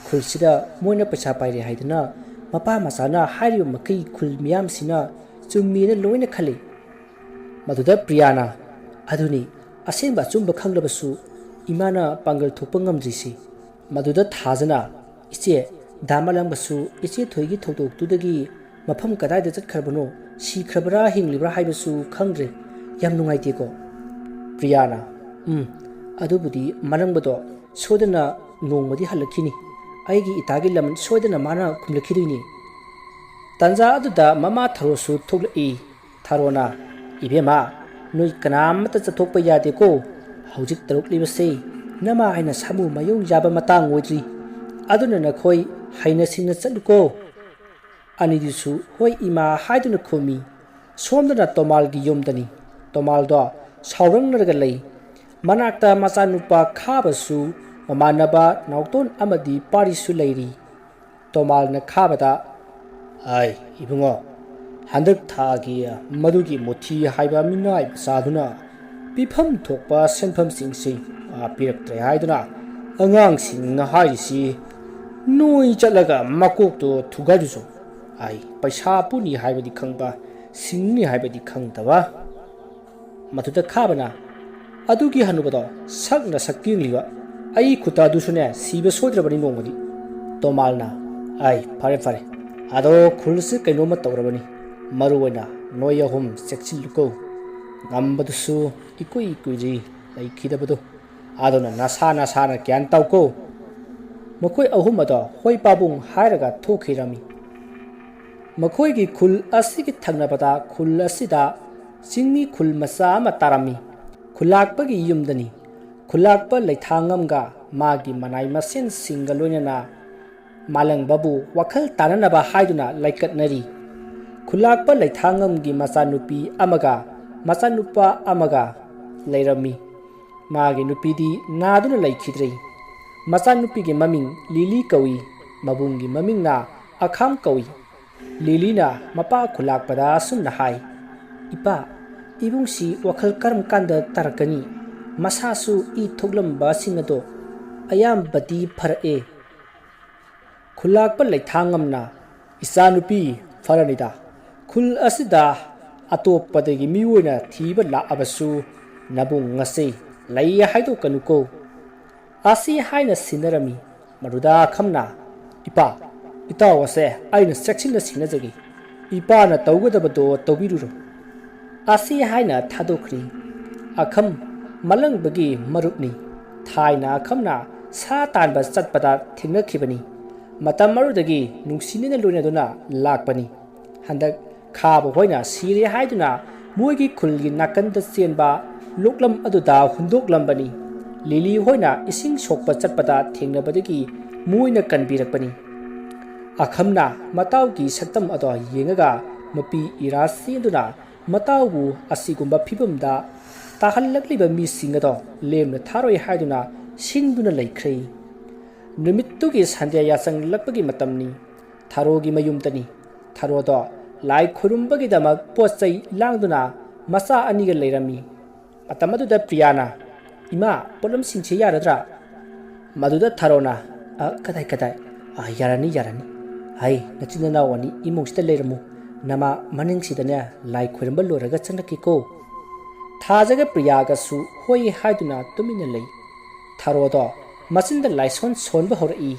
ꯈꯨꯜꯁꯤꯗ ꯃꯣꯏꯅ ꯄꯩꯁꯥ ꯄꯥꯏꯔꯦ ꯍꯥꯏꯗꯅ ꯃꯄꯥ ꯃꯆꯥꯅ ꯍꯥꯏꯔꯤꯕ ꯃꯈꯩ ꯈꯨꯜ ꯃꯤꯌꯥꯝꯁꯤꯅ ꯆꯨꯝꯃꯦꯅ ꯂꯣꯏꯅ ꯈꯜꯂꯤ"꯫ ꯃꯗꯨꯗ ꯄ꯭ꯔꯤꯌꯥꯅ, "ꯑꯗꯨꯅꯤ, ꯑꯁꯦꯡꯕ ꯑꯆꯨꯝꯕ ꯈꯪꯂꯕꯁꯨ ꯏꯃꯥꯅ ꯄꯥꯡꯒꯜ ꯊꯣꯛꯄ ꯉꯝꯗ꯭ꯔꯤꯁꯤ"꯫ ꯃꯗꯨꯗ ꯊꯥꯖꯅ, "ꯏꯆꯦ, ꯗꯥ ꯃꯥꯂꯪꯕꯁꯨ ꯏꯆꯦ ꯊꯣꯏꯒꯤ ꯊꯧꯗꯣꯛꯇꯨꯗꯒꯤ ꯃꯐꯝ ꯀꯗꯥꯏꯗ ꯆꯠꯈ꯭ꯔꯕꯅꯣ ꯁꯤꯈ꯭ꯔꯕ꯭ꯔꯥ ꯍꯤꯡꯂꯤꯕ꯭ꯔꯥ ꯍꯥꯏꯕꯁꯨ ꯈꯪꯗ꯭ꯔꯦ꯫ ꯌꯥꯝ ꯅꯨꯡꯉꯥꯏꯇꯦꯀꯣ꯫ ꯄ꯭ꯔꯤꯌꯥꯅ, "ꯎꯝ, ꯑꯗꯨꯕꯨꯗꯤ ꯃꯅꯪꯕꯗꯣ ꯁꯣꯏꯗꯅ ꯅꯣꯡꯃꯗꯤ ꯍꯜꯂꯛꯈꯤꯅꯤ꯫ ꯑꯩꯒꯤ ꯏꯇꯥꯒꯤ ꯂꯃꯟ ꯁꯣꯏꯗꯅ ꯃꯥꯅ ꯈꯨꯝꯂꯛꯈꯤꯗꯣꯏꯅꯤ"꯫ ꯇꯥꯟꯖꯥ ꯑꯗꯨꯗ ꯃꯃꯥ ꯊꯔꯣꯁꯨ ꯊꯣꯛꯂꯛꯏ꯫ ꯊꯔꯣꯅ, "ꯏꯕꯦꯝꯃ, ꯅꯣꯏ ꯀꯅꯥꯃꯠꯇ ꯆꯠꯊꯣꯛꯄ ꯌꯥꯗꯦꯀꯣ꯫ ꯍꯧꯖꯤꯛ ꯇꯧꯔꯛꯂꯤꯕꯁꯦ ꯅꯃꯥ ꯍꯥꯏꯅ ꯁꯥꯃꯨ ꯃꯌꯨꯡ ꯌꯥꯕ ꯃꯇꯥꯡ ꯑꯣꯏꯗ꯭ꯔꯤ꯫ ꯑꯗꯨꯅ ꯅꯈꯣꯏ ꯍꯩꯅ ꯁꯤꯡꯅ ꯆꯠꯂꯨꯀꯣ"꯫ ꯑꯅꯤꯗꯨꯁꯨ "ꯍꯣꯏ ꯏꯃꯥ" ꯍꯥꯏꯗꯨꯅ ꯈꯨꯝꯃꯤ꯫ ꯁꯣꯝꯗꯅ ꯇꯣꯃꯥꯜꯒꯤ ꯌꯨꯝꯗꯅꯤ꯫ ꯇꯣꯃꯥꯜꯗꯣ ꯁꯥꯎꯔꯪꯅꯔꯒ ꯂꯩ꯫ ꯃꯅꯥꯛꯇ ꯃꯆꯥꯅꯨꯄꯥ ꯈꯥꯕꯁꯨ, ꯃꯃꯥꯟꯅꯕ ꯅꯥꯎꯇꯣꯟ ꯑꯃꯗꯤ ꯄꯥꯔꯤꯁꯨ ꯂꯩꯔꯤ꯫ ꯇꯣꯃꯥꯜꯅ ꯈꯥꯕꯗ, "ꯑꯥꯏ, ꯏꯕꯨꯡꯉꯣ, ꯍꯟꯗꯛ ꯊꯥꯒꯤ ꯃꯗꯨꯒꯤ ꯃꯨꯊꯤ ꯍꯥꯏꯕ ꯃꯤꯅꯥꯏ ꯃꯆꯥꯗꯨꯅ ꯄꯤꯐꯝ ꯊꯣꯛꯄ ꯁꯦꯟꯐꯝꯁꯤꯡꯁꯤ, ꯑ, ꯄꯤꯔꯛꯇ꯭ꯔꯦ ꯍꯥꯏꯗꯨꯅ ꯑꯉꯥꯡꯁꯤꯡꯅ ꯍꯥꯏꯔꯤꯁꯤ ꯅꯣꯏ ꯆꯠꯂꯒ ꯃꯀꯣꯛꯇꯣ ꯊꯨꯒꯥꯏꯔꯨꯆꯣ꯫ ꯑꯥꯏ, ꯄꯩꯁꯥ ꯄꯨꯅꯤ ꯍꯥꯏꯕꯗꯤ ꯈꯪꯕ, ꯁꯤꯡꯅꯤ ꯍꯥꯏꯕꯗꯤ ꯈꯪꯗꯕ"꯫ ꯃꯗꯨꯗ ꯈꯥꯕꯅ, "ꯑꯗꯨꯒꯤ ꯍꯅꯨꯕꯗꯣ ꯁꯛꯅ ꯁꯛꯇꯦꯡꯂꯤꯕ ꯑꯩ ꯈꯨꯠꯇ ꯑꯗꯨꯁꯨꯅꯦ ꯁꯤꯕ ꯁꯣꯏꯗ꯭ꯔꯕꯅꯤ ꯅꯣꯡꯃꯗꯤ"꯫ ꯇꯣꯃꯥꯜꯅ, "ꯑꯥꯏ, ꯐꯔꯦ ꯐꯔꯦ, ꯑꯗꯣ ꯈꯨꯜꯁꯤ ꯀꯩꯅꯣꯝꯃ ꯇꯧꯔꯕꯅꯤ꯫ ꯃꯔꯨ ꯑꯣꯏꯅ ꯅꯣꯏ ꯑꯍꯨꯝ ꯆꯦꯛꯁꯤꯜꯂꯨꯀꯣ꯫ ꯉꯝꯕꯗꯨꯁꯨ ꯏꯀꯨꯏ ꯀꯨꯏꯗ꯭ꯔꯤ ꯂꯩꯈꯤꯗꯕꯗꯨ꯫ ꯑꯗꯨꯅ ꯅꯁꯥ ꯅꯁꯥꯅ ꯒ꯭ꯌꯥꯟ ꯇꯧꯀꯣ"꯫ ꯃꯈꯣꯏ ꯑꯍꯨꯝ ꯑꯗꯣ ꯍꯣꯏ ꯄꯥꯕꯨꯡ ꯍꯥꯏꯔꯒ ꯊꯣꯛꯈꯤꯔꯝꯃꯤ꯫ ꯃꯈꯣꯏꯒꯤ ꯈꯨꯜ ꯑꯁꯤꯒꯤ ꯊꯪꯅꯕꯗ ꯈꯨꯜ ꯑꯁꯤꯗ ꯆꯤꯡꯃꯤ ꯈꯨꯜ ꯃꯆꯥ ꯑꯃ ꯇꯥꯔꯝꯃꯤ꯫ ꯈꯨꯜꯂꯥꯛꯄꯒꯤ ꯌꯨꯝꯗꯅꯤ꯫ ꯈꯨꯜꯂꯥꯛꯄ ꯂꯩꯊꯥꯡꯉꯝꯒ ꯃꯥꯒꯤ ꯃꯅꯥꯏ ꯃꯁꯦꯟꯁꯤꯡꯒ ꯂꯣꯏꯅꯅ ꯃꯥꯂꯪꯕꯕꯨ ꯋꯥꯈꯜ ꯇꯥꯅꯅꯕ ꯍꯥꯏꯗꯨꯅ ꯂꯩꯀꯠꯅꯔꯤ꯫ ꯈꯨꯜꯂꯥꯛꯄ ꯂꯩꯊꯥꯡꯉꯝꯒꯤ ꯃꯆꯥꯅꯨꯄꯤ ꯑꯃꯒ ꯃꯆꯥꯅꯨꯄꯥ ꯑꯃꯒ ꯂꯩꯔꯝꯃꯤ꯫ ꯃꯥꯒꯤ ꯅꯨꯄꯤꯗꯤ ꯅꯥꯗꯨꯅ ꯂꯩꯈꯤꯗ꯭ꯔꯦ꯫ ꯃꯆꯥꯅꯨꯄꯤꯒꯤ ꯃꯃꯤꯡ ꯂꯤꯂꯤ ꯀꯧꯏ꯫ ꯃꯕꯨꯡꯒꯤ ꯃꯃꯤꯡꯅ ꯑꯈꯥꯝ ꯀꯧꯏ꯫ ꯂꯤꯂꯤꯅ ꯃꯄꯥ ꯈꯨꯜꯂꯥꯛꯄꯗ ꯑꯁꯨꯝꯅ ꯍꯥꯏ, "ꯏꯄꯥ, ꯏꯕꯨꯡꯁꯤ ꯋꯥꯈꯜ ꯀꯔꯝ ꯀꯥꯟꯗ ꯇꯥꯔꯛꯀꯅꯤ? ꯃꯁꯥꯁꯨ ꯏ ꯊꯣꯛꯂꯝꯕꯁꯤꯡ ꯑꯗꯣ ꯑꯌꯥꯝꯕꯗꯤ ꯐꯔꯛꯑꯦ"꯫ ꯈꯨꯜꯂꯥꯛꯄ ꯂꯩꯊꯥꯡꯉꯝꯅ, "ꯏꯆꯥꯅꯨꯄꯤ, ꯐꯔꯅꯤꯗ꯫ ꯈꯨꯜ ꯑꯁꯤꯗ ꯑꯇꯣꯞꯄꯗꯒꯤ ꯃꯤꯑꯣꯏꯅ ꯊꯤꯕ ꯂꯥꯛꯑꯕꯁꯨ ꯅꯕꯨꯡ ꯑꯁꯤ ꯂꯩ ꯍꯥꯏꯗꯣꯛꯀꯅꯨꯀꯣ"꯫ ꯑꯁꯤ ꯍꯥꯏꯅ ꯁꯤꯟꯅꯔꯝꯃꯤ꯫ ꯃꯗꯨꯗ ꯑꯈꯝꯅ, "ꯏꯄꯥ, ꯏꯇꯥꯎ ꯑꯁꯦ ꯑꯩꯅ ꯆꯦꯛꯁꯤꯟꯅ ꯁꯤꯟꯅꯖꯒꯦ꯫ "ꯏꯄꯥꯅ ꯇꯧꯒꯗꯕꯗꯣ ꯇꯧꯕꯤꯔꯨꯔꯣ" ꯑꯁꯤ ꯍꯥꯏꯅ ꯊꯥꯗꯣꯛꯈ꯭ꯔꯤ꯫ ꯑꯈꯝ ꯃꯂꯪꯕꯒꯤ ꯃꯔꯨꯞꯅꯤ꯫ ꯊꯥꯏꯅ ꯑꯈꯝꯅ ꯁꯥ ꯇꯥꯟꯕ ꯆꯠꯄꯗ ꯊꯦꯡꯅꯈꯤꯕꯅꯤ꯫ ꯃꯇꯝ ꯑꯗꯨꯗꯒꯤ ꯅꯨꯡꯁꯤꯅꯅ ꯂꯣꯏꯅꯗꯨꯅ ꯂꯥꯛꯄꯅꯤ꯫ ꯍꯟꯗꯛ ꯈꯥꯕ ꯍꯣꯏꯅ ꯁꯤꯔꯦ ꯍꯥꯏꯗꯨꯅ ꯃꯣꯏꯒꯤ ꯈꯨꯜꯒꯤ ꯅꯥꯀꯟꯗ ꯆꯦꯟꯕ ꯂꯣꯛꯂꯝ ꯑꯗꯨꯗ ꯍꯨꯟꯗꯣꯛꯂꯝꯕꯅꯤ꯫ ꯂꯤꯂꯤ ꯍꯣꯏꯅ ꯏꯁꯤꯡ ꯁꯣꯛꯄ ꯆꯠꯄꯗ ꯊꯦꯡꯅꯕꯗꯒꯤ ꯃꯣꯏꯅ ꯀꯟꯕꯤꯔꯛꯄꯅꯤ꯫ ꯑꯈꯝꯅ ꯃꯇꯥꯎꯒꯤ ꯁꯛꯇꯝ ꯑꯗꯣ ꯌꯦꯡꯉꯒ ꯃꯄꯤ ꯏꯔꯥ ꯆꯦꯟꯗꯨꯅ ꯃꯇꯥꯎꯕꯨ ꯑꯁꯤꯒꯨꯝꯕ ꯐꯤꯕꯝꯗ ꯇꯥꯍꯜꯂꯛꯂꯤꯕ ꯃꯤꯁꯤꯡ ꯑꯗꯣ ꯂꯦꯝꯅ ꯊꯥꯔꯣꯏ ꯍꯥꯏꯗꯨꯅ ꯁꯤꯡꯗꯨꯅ ꯂꯩꯈ꯭ꯔꯦ꯫ ꯅꯨꯃꯤꯠꯇꯨꯒꯤ ꯁꯟꯙ꯭ꯌꯥ ꯌꯥꯆꯪꯂꯛꯄꯒꯤ ꯃꯇꯝꯅꯤ꯫ ꯊꯔꯣꯒꯤ ꯃꯌꯨꯝꯗꯅꯤ꯫ ꯊꯔꯣꯗꯣ ꯂꯥꯏ ꯈꯨꯔꯨꯝꯕꯒꯤꯗꯃꯛ ꯄꯣꯠ ꯆꯩ ꯂꯥꯡꯗꯨꯅ ꯃꯆꯥ ꯑꯅꯤꯒ ꯂꯩꯔꯝꯃꯤ꯫ ꯃꯇꯝ ꯑꯗꯨꯗ ꯄ꯭ꯔꯤꯌꯥꯅ, "ꯏꯃꯥ, ꯄꯣꯠꯂꯝꯁꯤꯡꯁꯦ ꯌꯥꯔꯗ꯭ꯔꯥ?" ꯃꯗꯨꯗ ꯊꯔꯣꯅ, "ꯑ, ꯀꯗꯥꯏ, ꯀꯗꯥꯏ? ꯑ, ꯌꯥꯔꯅꯤ, ꯌꯥꯔꯅꯤ꯫ ꯍꯩ, ꯅꯆꯤꯟ ꯅꯅꯥꯎ ꯑꯅꯤ ꯏꯃꯨꯡꯁꯤꯗ ꯂꯩꯔꯝꯃꯨ꯫ ꯅꯃꯥ ꯃꯅꯤꯡꯁꯤꯗꯅꯦ ꯂꯥꯏ ꯈꯣꯏꯔꯝꯕ ꯂꯣꯏꯔꯒ ꯆꯪꯂꯛꯀꯦꯀꯣ"꯫ ꯊꯥꯖꯒ ꯄ꯭ꯔꯤꯌꯥꯒꯁꯨ ꯍꯣꯏ ꯍꯥꯏꯗꯨꯅ ꯇꯨꯃꯤꯟꯅ ꯂꯩ꯫ ꯊꯔꯣꯗꯣ ꯃꯆꯤꯟꯗ ꯂꯥꯏꯁꯣꯟ ꯁꯣꯟꯕ ꯍꯧꯔꯛꯏ꯫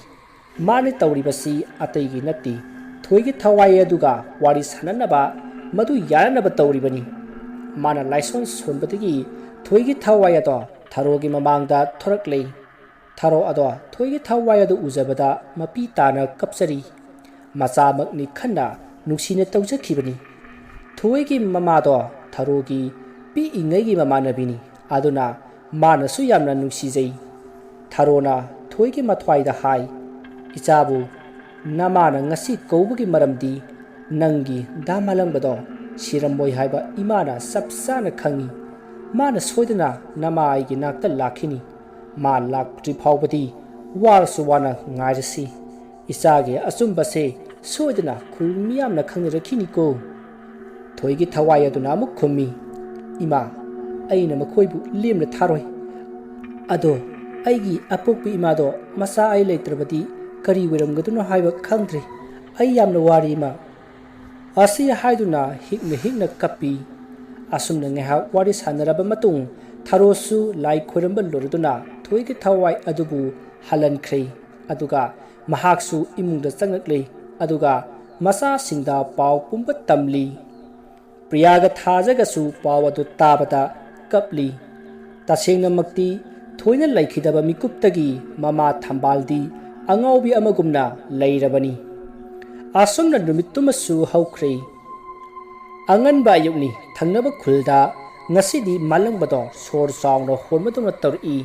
ꯃꯥꯅ ꯇꯧꯔꯤꯕꯁꯤ ꯑꯇꯩꯒꯤ ꯅꯠꯇꯦ, ꯊꯣꯏꯒꯤ ꯊꯋꯥꯏ ꯑꯗꯨꯒ ꯋꯥꯔꯤ ꯁꯥꯟꯅꯅꯕ, ꯃꯗꯨ ꯌꯥꯅꯅꯕ ꯇꯧꯔꯤꯕꯅꯤ꯫ ꯃꯥꯅ ꯂꯥꯏꯁꯣꯟ ꯁꯣꯟꯕꯗꯒꯤ ꯊꯣꯏꯒꯤ ꯊꯋꯥꯏ ꯑꯗꯣ ꯊꯔꯣꯒꯤ ꯃꯃꯥꯡꯗ ꯊꯣꯔꯛꯂꯦ꯫ ꯊꯔꯣ ꯑꯗꯣ ꯊꯣꯏꯒꯤ ꯊꯋꯥꯏ ꯑꯗꯨ ꯎꯖꯕꯗ ꯃꯄꯤ ꯇꯥꯅ ꯀꯞꯆꯔꯤ꯫ ꯃꯆꯥꯃꯛꯅꯤ ꯈꯟꯅ ꯅꯨꯡꯁꯤꯅ ꯇꯧꯖꯈꯤꯕꯅꯤ꯫ ꯊꯣꯏꯒꯤ ꯃꯃꯥꯗꯣ ꯊꯔꯣꯒꯤ ꯄꯤꯛꯏꯉꯩꯒꯤ ꯃꯃꯥꯟꯅꯕꯤꯅꯤ꯫ ꯑꯗꯨꯅ ꯃꯥꯅꯁꯨ ꯌꯥꯝꯅ ꯅꯨꯡꯁꯤꯖꯩ꯫ ꯊꯔꯣꯅ ꯊꯣꯏꯒꯤ ꯃꯊ꯭ꯋꯥꯏꯗ ꯍꯥꯏ, "ꯏꯆꯥꯕꯨ ꯅꯃꯥꯅ ꯉꯁꯤ ꯀꯧꯕꯒꯤ ꯃꯔꯝꯗꯤ ꯅꯪꯒꯤ ꯗꯥ ꯃꯥꯂꯪꯕꯗꯣ ꯁꯤꯔꯝꯃꯣꯏ ꯍꯥꯏꯕ ꯏꯃꯥꯅ ꯆꯞ ꯆꯥꯅ ꯈꯪꯏ꯫ ꯃꯥꯅ ꯁꯣꯏꯗꯅ ꯅꯃꯥ ꯑꯩꯒꯤ ꯅꯥꯛꯇ ꯂꯥꯛꯈꯤꯅꯤ꯫ ꯃꯥ ꯂꯥꯛꯇ꯭ꯔꯤ ꯐꯥꯎꯕꯗꯤ ꯋꯥꯔꯁꯨ ꯋꯥꯅ ꯉꯥꯏꯔꯁꯤ꯫ ꯏꯆꯥꯒꯤ ꯑꯆꯨꯝꯕꯁꯦ ꯁꯣꯏꯗꯅ ꯈꯨꯜ ꯃꯤꯌꯥꯝꯅ ꯈꯪꯅꯔꯛꯈꯤꯅꯤꯀꯣ"꯫ ꯊꯣꯏꯒꯤ ꯊꯋꯥꯏ ꯑꯗꯨꯅ ꯑꯃꯨꯛ ꯈꯨꯝꯃꯤ, "ꯏꯃꯥ, ꯑꯩꯅ ꯃꯈꯣꯏꯕꯨ ꯂꯦꯝꯅ ꯊꯥꯔꯣꯏ꯫ ꯑꯗꯣ ꯑꯩꯒꯤ ꯑꯄꯣꯛꯄ ꯏꯃꯥꯗꯣ ꯃꯆꯥ ꯑꯩ ꯂꯩꯇ꯭ꯔꯕꯗꯤ ꯀꯔꯤ ꯑꯣꯏꯔꯝꯒꯗꯣꯏꯅꯣ ꯍꯥꯏꯕ ꯈꯪꯗ꯭ꯔꯦ꯫ ꯑꯩ ꯌꯥꯝꯅ ꯋꯥꯔꯦ ꯏꯃꯥ"꯫ ꯑꯁꯤ ꯍꯥꯏꯗꯨꯅ ꯍꯤꯛꯅ ꯍꯤꯛꯅ ꯀꯞꯄꯤ꯫ ꯑꯁꯨꯝꯅ ꯉꯥꯏꯍꯥꯛ ꯋꯥꯔꯤ ꯁꯥꯟꯅꯔꯕ ꯃꯇꯨꯡ ꯊꯔꯣꯁꯨ ꯂꯥꯏ ꯈꯣꯏꯔꯝꯕ ꯂꯣꯏꯔꯗꯨꯅ ꯊꯣꯏꯒꯤ ꯊꯋꯥꯏ ꯑꯗꯨꯕꯨ ꯍꯜꯍꯟꯈ꯭ꯔꯦ꯫ ꯑꯗꯨꯒ ꯃꯍꯥꯛꯁꯨ ꯏꯃꯨꯡꯗ ꯆꯪꯂꯛꯂꯦ꯫ ꯑꯗꯨꯒ ꯃꯆꯥꯁꯤꯡꯗ ꯄꯥꯎ ꯄꯨꯝꯕ ꯇꯝꯂꯤ꯫ ꯄ꯭ꯔꯤꯌꯥꯒ ꯊꯥꯖꯒꯁꯨ ꯄꯥꯎ ꯑꯗꯨ ꯇꯥꯕꯗ ꯀꯞꯂꯤ꯫ ꯇꯁꯦꯡꯅꯃꯛꯇꯤ ꯊꯣꯏꯅ ꯂꯩꯈꯤꯗꯕ ꯃꯤꯀꯨꯞꯇꯒꯤ ꯃꯃꯥ ꯊꯝꯕꯥꯜꯗꯤ ꯑꯉꯥꯎꯕꯤ ꯑꯃꯒꯨꯝꯅ ꯂꯩꯔꯕꯅꯤ꯫ ꯑꯁꯨꯝꯅ ꯅꯨꯃꯤꯠꯇꯨꯃꯁꯨ ꯍꯧꯈ꯭ꯔꯦ꯫ ꯑꯉꯟꯕ ꯑꯌꯨꯛꯅꯤ꯫ ꯊꯪꯅꯕ ꯈꯨꯜꯗ ꯉꯁꯤꯗꯤ ꯃꯥꯂꯪꯕꯗꯣ ꯁꯣꯔ ꯆꯥꯎꯅ ꯍꯣꯟꯕꯗꯧꯅ ꯇꯧꯔꯛꯏ꯫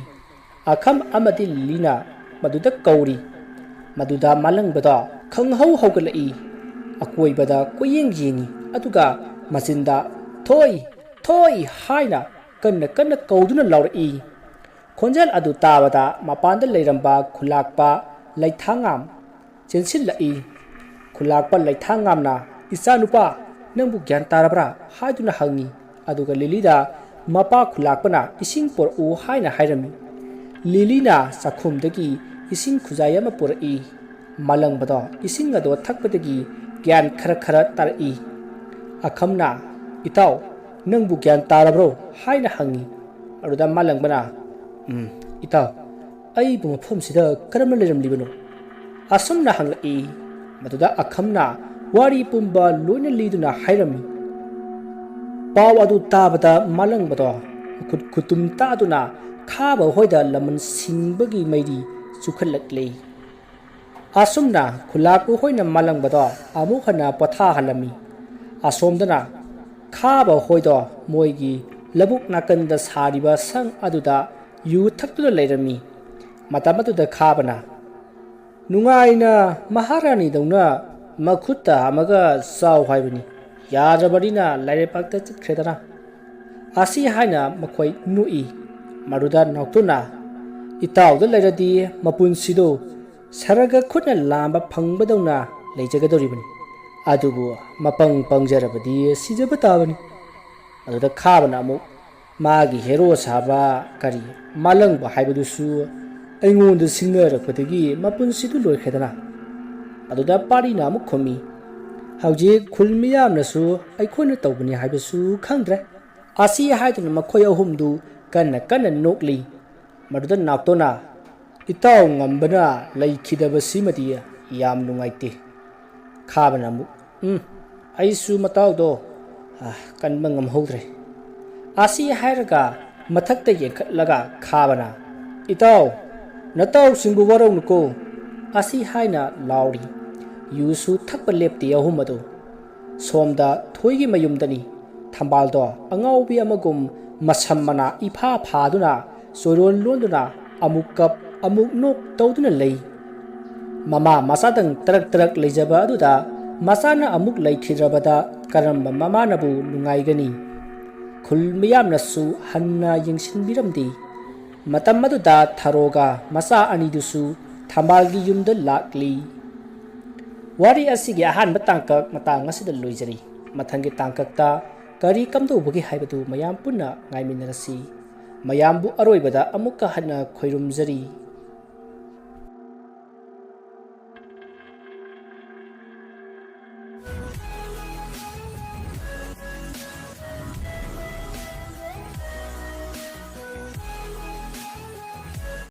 ꯑꯈꯝ ꯑꯃꯗꯤ ꯂꯤꯂꯤꯅ ꯃꯗꯨꯗ ꯀꯧꯔꯤ꯫ ꯃꯗꯨꯗ ꯃꯥꯂꯪꯕꯗꯣ ꯈꯪꯍꯧ ꯍꯧꯒꯠꯂꯛꯏ꯫ ꯑꯀꯣꯏꯕꯗ ꯀꯣꯏꯌꯦꯡ ꯌꯦꯡꯉꯤ꯫ ꯑꯗꯨꯒ ꯃꯆꯤꯟꯗ "ꯊꯣꯏ, ꯊꯣꯏ" ꯍꯥꯏꯅ ꯀꯟꯅ ꯀꯟꯅ ꯀꯧꯗꯨꯅ ꯂꯥꯎꯔꯛꯏ꯫ ꯈꯣꯟꯖꯦꯜ ꯑꯗꯨ ꯇꯥꯕꯗ ꯃꯄꯥꯟꯗ ꯂꯩꯔꯝꯕ ꯈꯨꯂꯥꯛꯄ ꯂꯩꯊꯥꯉꯥꯝ ꯆꯦꯟꯁꯤꯜꯂꯛꯏ꯫ ꯈꯨꯂꯥꯛꯄ ꯂꯩꯊꯥꯉꯥꯝꯅ, "ꯏꯆꯥꯅꯨꯄꯥ, ꯅꯪꯕꯨ ꯒ꯭ꯌꯥꯟ ꯇꯥꯔꯕ꯭ꯔꯥ?" ꯍꯥꯏꯗꯨꯅ ꯍꯪꯉꯤ꯫ ꯑꯗꯨꯒ ꯂꯤꯂꯤꯗ ꯃꯄꯥ ꯈꯨꯂꯥꯛꯄꯅ ꯏꯁꯤꯡ ꯄꯨꯔꯛꯎ ꯍꯥꯏꯅ ꯍꯥꯏꯔꯝꯃꯤ꯫ ꯂꯤꯂꯤꯅ ꯆꯥꯛꯈꯨꯝꯗꯒꯤ ꯏꯁꯤꯡ ꯈꯨꯖꯥꯏ ꯑꯃ ꯄꯨꯔꯛꯏ꯫ ꯃꯥꯂꯪꯕꯗꯣ ꯏꯁꯤꯡ ꯑꯗꯣ ꯊꯛꯄꯗꯒꯤ ꯒ꯭ꯌꯥꯟ ꯈꯔ ꯈꯔ ꯇꯥꯔꯛꯏ꯫ ꯑꯈꯝꯅ, "ꯏꯇꯥꯎ, ꯅꯪꯕꯨ ꯒ꯭ꯌꯥꯟ ꯇꯥꯔꯕ꯭ꯔꯣ?" ꯍꯥꯏꯅ ꯍꯪꯉꯤ꯫ ꯑꯗꯨꯗ ꯃꯥꯂꯪꯕꯅ, "ꯎꯝ, ꯏꯇꯥꯎ, ꯑꯩꯕꯨ ꯃꯐꯝꯁꯤꯗ ꯀꯔꯝꯅ ꯂꯩꯔꯝꯂꯤꯕꯅꯣ?" ꯑꯁꯨꯝꯅ ꯍꯪꯂꯛꯏ꯫ ꯃꯗꯨꯗ ꯑꯈꯝꯅ ꯋꯥꯔꯤ ꯄꯨꯝꯕ ꯂꯣꯏꯅ ꯂꯤꯗꯨꯅ ꯍꯥꯏꯔꯝꯃꯤ꯫ ꯄꯥꯎ ꯑꯗꯨ ꯇꯥꯕꯗ ꯃꯥꯂꯪꯕꯗꯣ ꯃꯈꯨꯠ ꯈꯨꯇꯨꯝ ꯇꯥꯗꯨꯅ ꯈꯥꯕ ꯍꯣꯏꯗ ꯂꯃꯟ ꯁꯤꯡꯕꯒꯤ ꯃꯩꯔꯤ ꯆꯨꯈꯠꯂꯛꯂꯦ꯫ ꯑꯁꯨꯝꯅ ꯈꯨꯂꯥꯛꯄ ꯍꯣꯏꯅ ꯃꯥꯂꯪꯕꯗꯣ ꯑꯃꯨꯛ ꯍꯟꯅ ꯄꯣꯊꯥꯍꯜꯂꯝꯃꯤ꯫ ꯑꯁꯣꯝꯗꯅ ꯈꯥꯕ ꯍꯣꯏꯗꯣ ꯃꯣꯏꯒꯤ ꯂꯧꯕꯨꯛ ꯅꯥꯀꯟꯗ ꯁꯥꯔꯤꯕ ꯁꯪ ꯑꯗꯨꯗ ꯌꯨ ꯊꯛꯇꯨꯅ ꯂꯩꯔꯝꯃꯤ꯫ ꯃꯇꯝ ꯑꯗꯨꯗ ꯈꯥꯕꯅ, "ꯅꯨꯡꯉꯥꯏꯅ ꯃꯍꯥꯔꯥꯅꯤꯗꯧꯅ ꯃꯈꯨꯠꯇ ꯍꯥꯝꯃꯒ ꯆꯥꯎ ꯍꯥꯏꯕꯅꯤ꯫ ꯌꯥꯗ꯭ꯔꯕꯅꯤꯅ ꯂꯥꯏꯔꯩꯄꯥꯛꯇ ꯆꯠꯈ꯭ꯔꯦꯗꯅ꯫" ꯑꯁꯤ ꯍꯥꯏꯅ ꯃꯈꯣꯏ ꯅꯣꯛꯏ꯫ ꯃꯗꯨꯗ ꯅꯥꯎꯇꯣꯅ, "ꯏꯇꯥꯎꯗ ꯂꯩꯔꯗꯤ ꯃꯄꯨꯟꯁꯤꯗꯣ ꯁꯔꯒ ꯈꯨꯠꯅ ꯂꯥꯝꯕ ꯐꯪꯕꯗꯧꯅ ꯂꯩꯖꯒꯗꯧꯔꯤꯕꯅꯤ꯫ ꯑꯗꯨꯕꯨ ꯃꯄꯪ ꯄꯪꯖꯔꯕꯗꯤ ꯁꯤꯖꯕ ꯇꯥꯕꯅꯤ꯫" ꯑꯗꯨꯗ ꯈꯥꯕꯅ ꯑꯃꯨꯛ, "ꯃꯥꯒꯤ ꯍꯦꯔꯣ ꯁꯥꯕ ꯀꯔꯤ ꯃꯥꯂꯪꯕ ꯍꯥꯏꯕꯗꯨꯁꯨ ꯑꯩꯉꯣꯟꯗ ꯁꯤꯡꯅꯔꯛꯄꯗꯒꯤ ꯃꯄꯨꯟꯁꯤꯗꯨ ꯂꯣꯏꯈ꯭ꯔꯦꯗꯅ꯫" ꯑꯗꯨꯗ ꯄꯥꯔꯤꯅ ꯑꯃꯨꯛ ꯈꯨꯝꯃꯤ, "ꯍꯧꯖꯤꯛ ꯈꯨꯜ ꯃꯤꯌꯥꯝꯅꯁꯨ ꯑꯩꯈꯣꯏꯅ ꯇꯧꯕꯅꯤ ꯍꯥꯏꯕꯁꯨ ꯈꯪꯗ꯭ꯔꯦ꯫" ꯑꯁꯤ ꯍꯥꯏꯗꯨꯅ ꯃꯈꯣꯏ ꯑꯍꯨꯝꯗꯨ ꯀꯟꯅ ꯀꯟꯅ ꯅꯣꯛꯂꯤ꯫ ꯃꯗꯨꯗ ꯅꯥꯎꯇꯣꯅ, "ꯏꯇꯥꯎ ꯉꯝꯕꯅ ꯂꯩꯈꯤꯗꯕꯁꯤꯃꯗꯤ ꯌꯥꯝ ꯅꯨꯡꯉꯥꯏꯇꯦ꯫ ꯈꯥꯕꯅ ꯑꯃꯨꯛ, "ꯎꯝ, ꯑꯩꯁꯨ ꯃꯇꯥꯎꯗꯣ, ꯑ, ꯀꯟꯕ ꯉꯝꯍꯧꯗ꯭ꯔꯦ" ꯑꯁꯤ ꯍꯥꯏꯔꯒ ꯃꯊꯛꯇ ꯌꯦꯡꯈꯠꯂꯒ ꯈꯥꯕꯅ, "ꯏꯇꯥꯎ, ꯅꯇꯥꯎꯁꯤꯡꯕꯨ ꯋꯥꯔꯧꯅꯨꯀꯣ" ꯑꯁꯤ ꯍꯥꯏꯅ ꯂꯥꯎꯔꯤ꯫ ꯌꯨꯁꯨ ꯊꯛꯄ ꯂꯦꯞꯇꯦ ꯑꯍꯨꯝ ꯑꯗꯨ꯫ ꯁꯣꯝꯗ ꯊꯣꯏꯒꯤ ꯃꯌꯨꯝꯗꯅꯤ꯫ ꯊꯝꯕꯥꯜꯗꯣ ꯑꯉꯥꯎꯕꯤ ꯑꯃꯒꯨꯝ ꯃꯁꯝ ꯃꯅꯥ ꯏꯐꯥ ꯐꯥꯗꯨꯅ, ꯆꯣꯏꯔꯣꯟ ꯂꯣꯟꯗꯨꯅ ꯑꯃꯨꯛ ꯀꯞ ꯑꯃꯨꯛ ꯅꯣꯛ ꯇꯧꯗꯨꯅ ꯂꯩ꯫ ꯃꯃꯥ ꯃꯆꯥꯗꯪ ꯇꯔꯛ ꯇꯔꯛ ꯂꯩꯖꯕ ꯑꯗꯨꯗ ꯃꯆꯥꯅ ꯑꯃꯨꯛ ꯂꯩꯈꯤꯗ꯭ꯔꯕꯗ ꯀꯔꯝꯕ ꯃꯃꯥꯅꯕꯨ ꯅꯨꯡꯉꯥꯏꯒꯅꯤ? ꯈꯨꯜ ꯃꯤꯌꯥꯝꯅꯁꯨ ꯍꯟꯅ ꯌꯦꯡꯁꯤꯟꯕꯤꯔꯝꯗꯦ꯫ ꯃꯇꯝ ꯑꯗꯨꯗ ꯊꯔꯣꯒ ꯃꯆꯥ ꯑꯅꯤꯗꯨꯁꯨ ꯊꯝꯕꯥꯜꯒꯤ ꯌꯨꯝꯗ ꯂꯥꯛꯂꯤ꯫ ꯋꯥꯔꯤ ꯑꯁꯤꯒꯤ ꯑꯍꯥꯟꯕ ꯇꯥꯡꯀꯛ ꯃꯇꯥꯡ ꯑꯁꯤꯗ ꯂꯣꯏꯖꯔꯤ꯫ ꯃꯊꯪꯒꯤ ꯇꯥꯡꯀꯛꯇ ꯀꯔꯤ ꯀꯝꯗꯧꯕꯒꯦ ꯍꯥꯏꯕꯗꯨ ꯃꯌꯥꯝ ꯄꯨꯟꯅ ꯉꯥꯏꯃꯤꯟꯅꯔꯁꯤ꯫ ꯃꯌꯥꯝꯕꯨ ꯑꯔꯣꯏꯕꯗ ꯑꯃꯨꯛꯀ ꯍꯟꯅ ꯈꯣꯏꯔꯨꯝꯖꯔꯤ꯫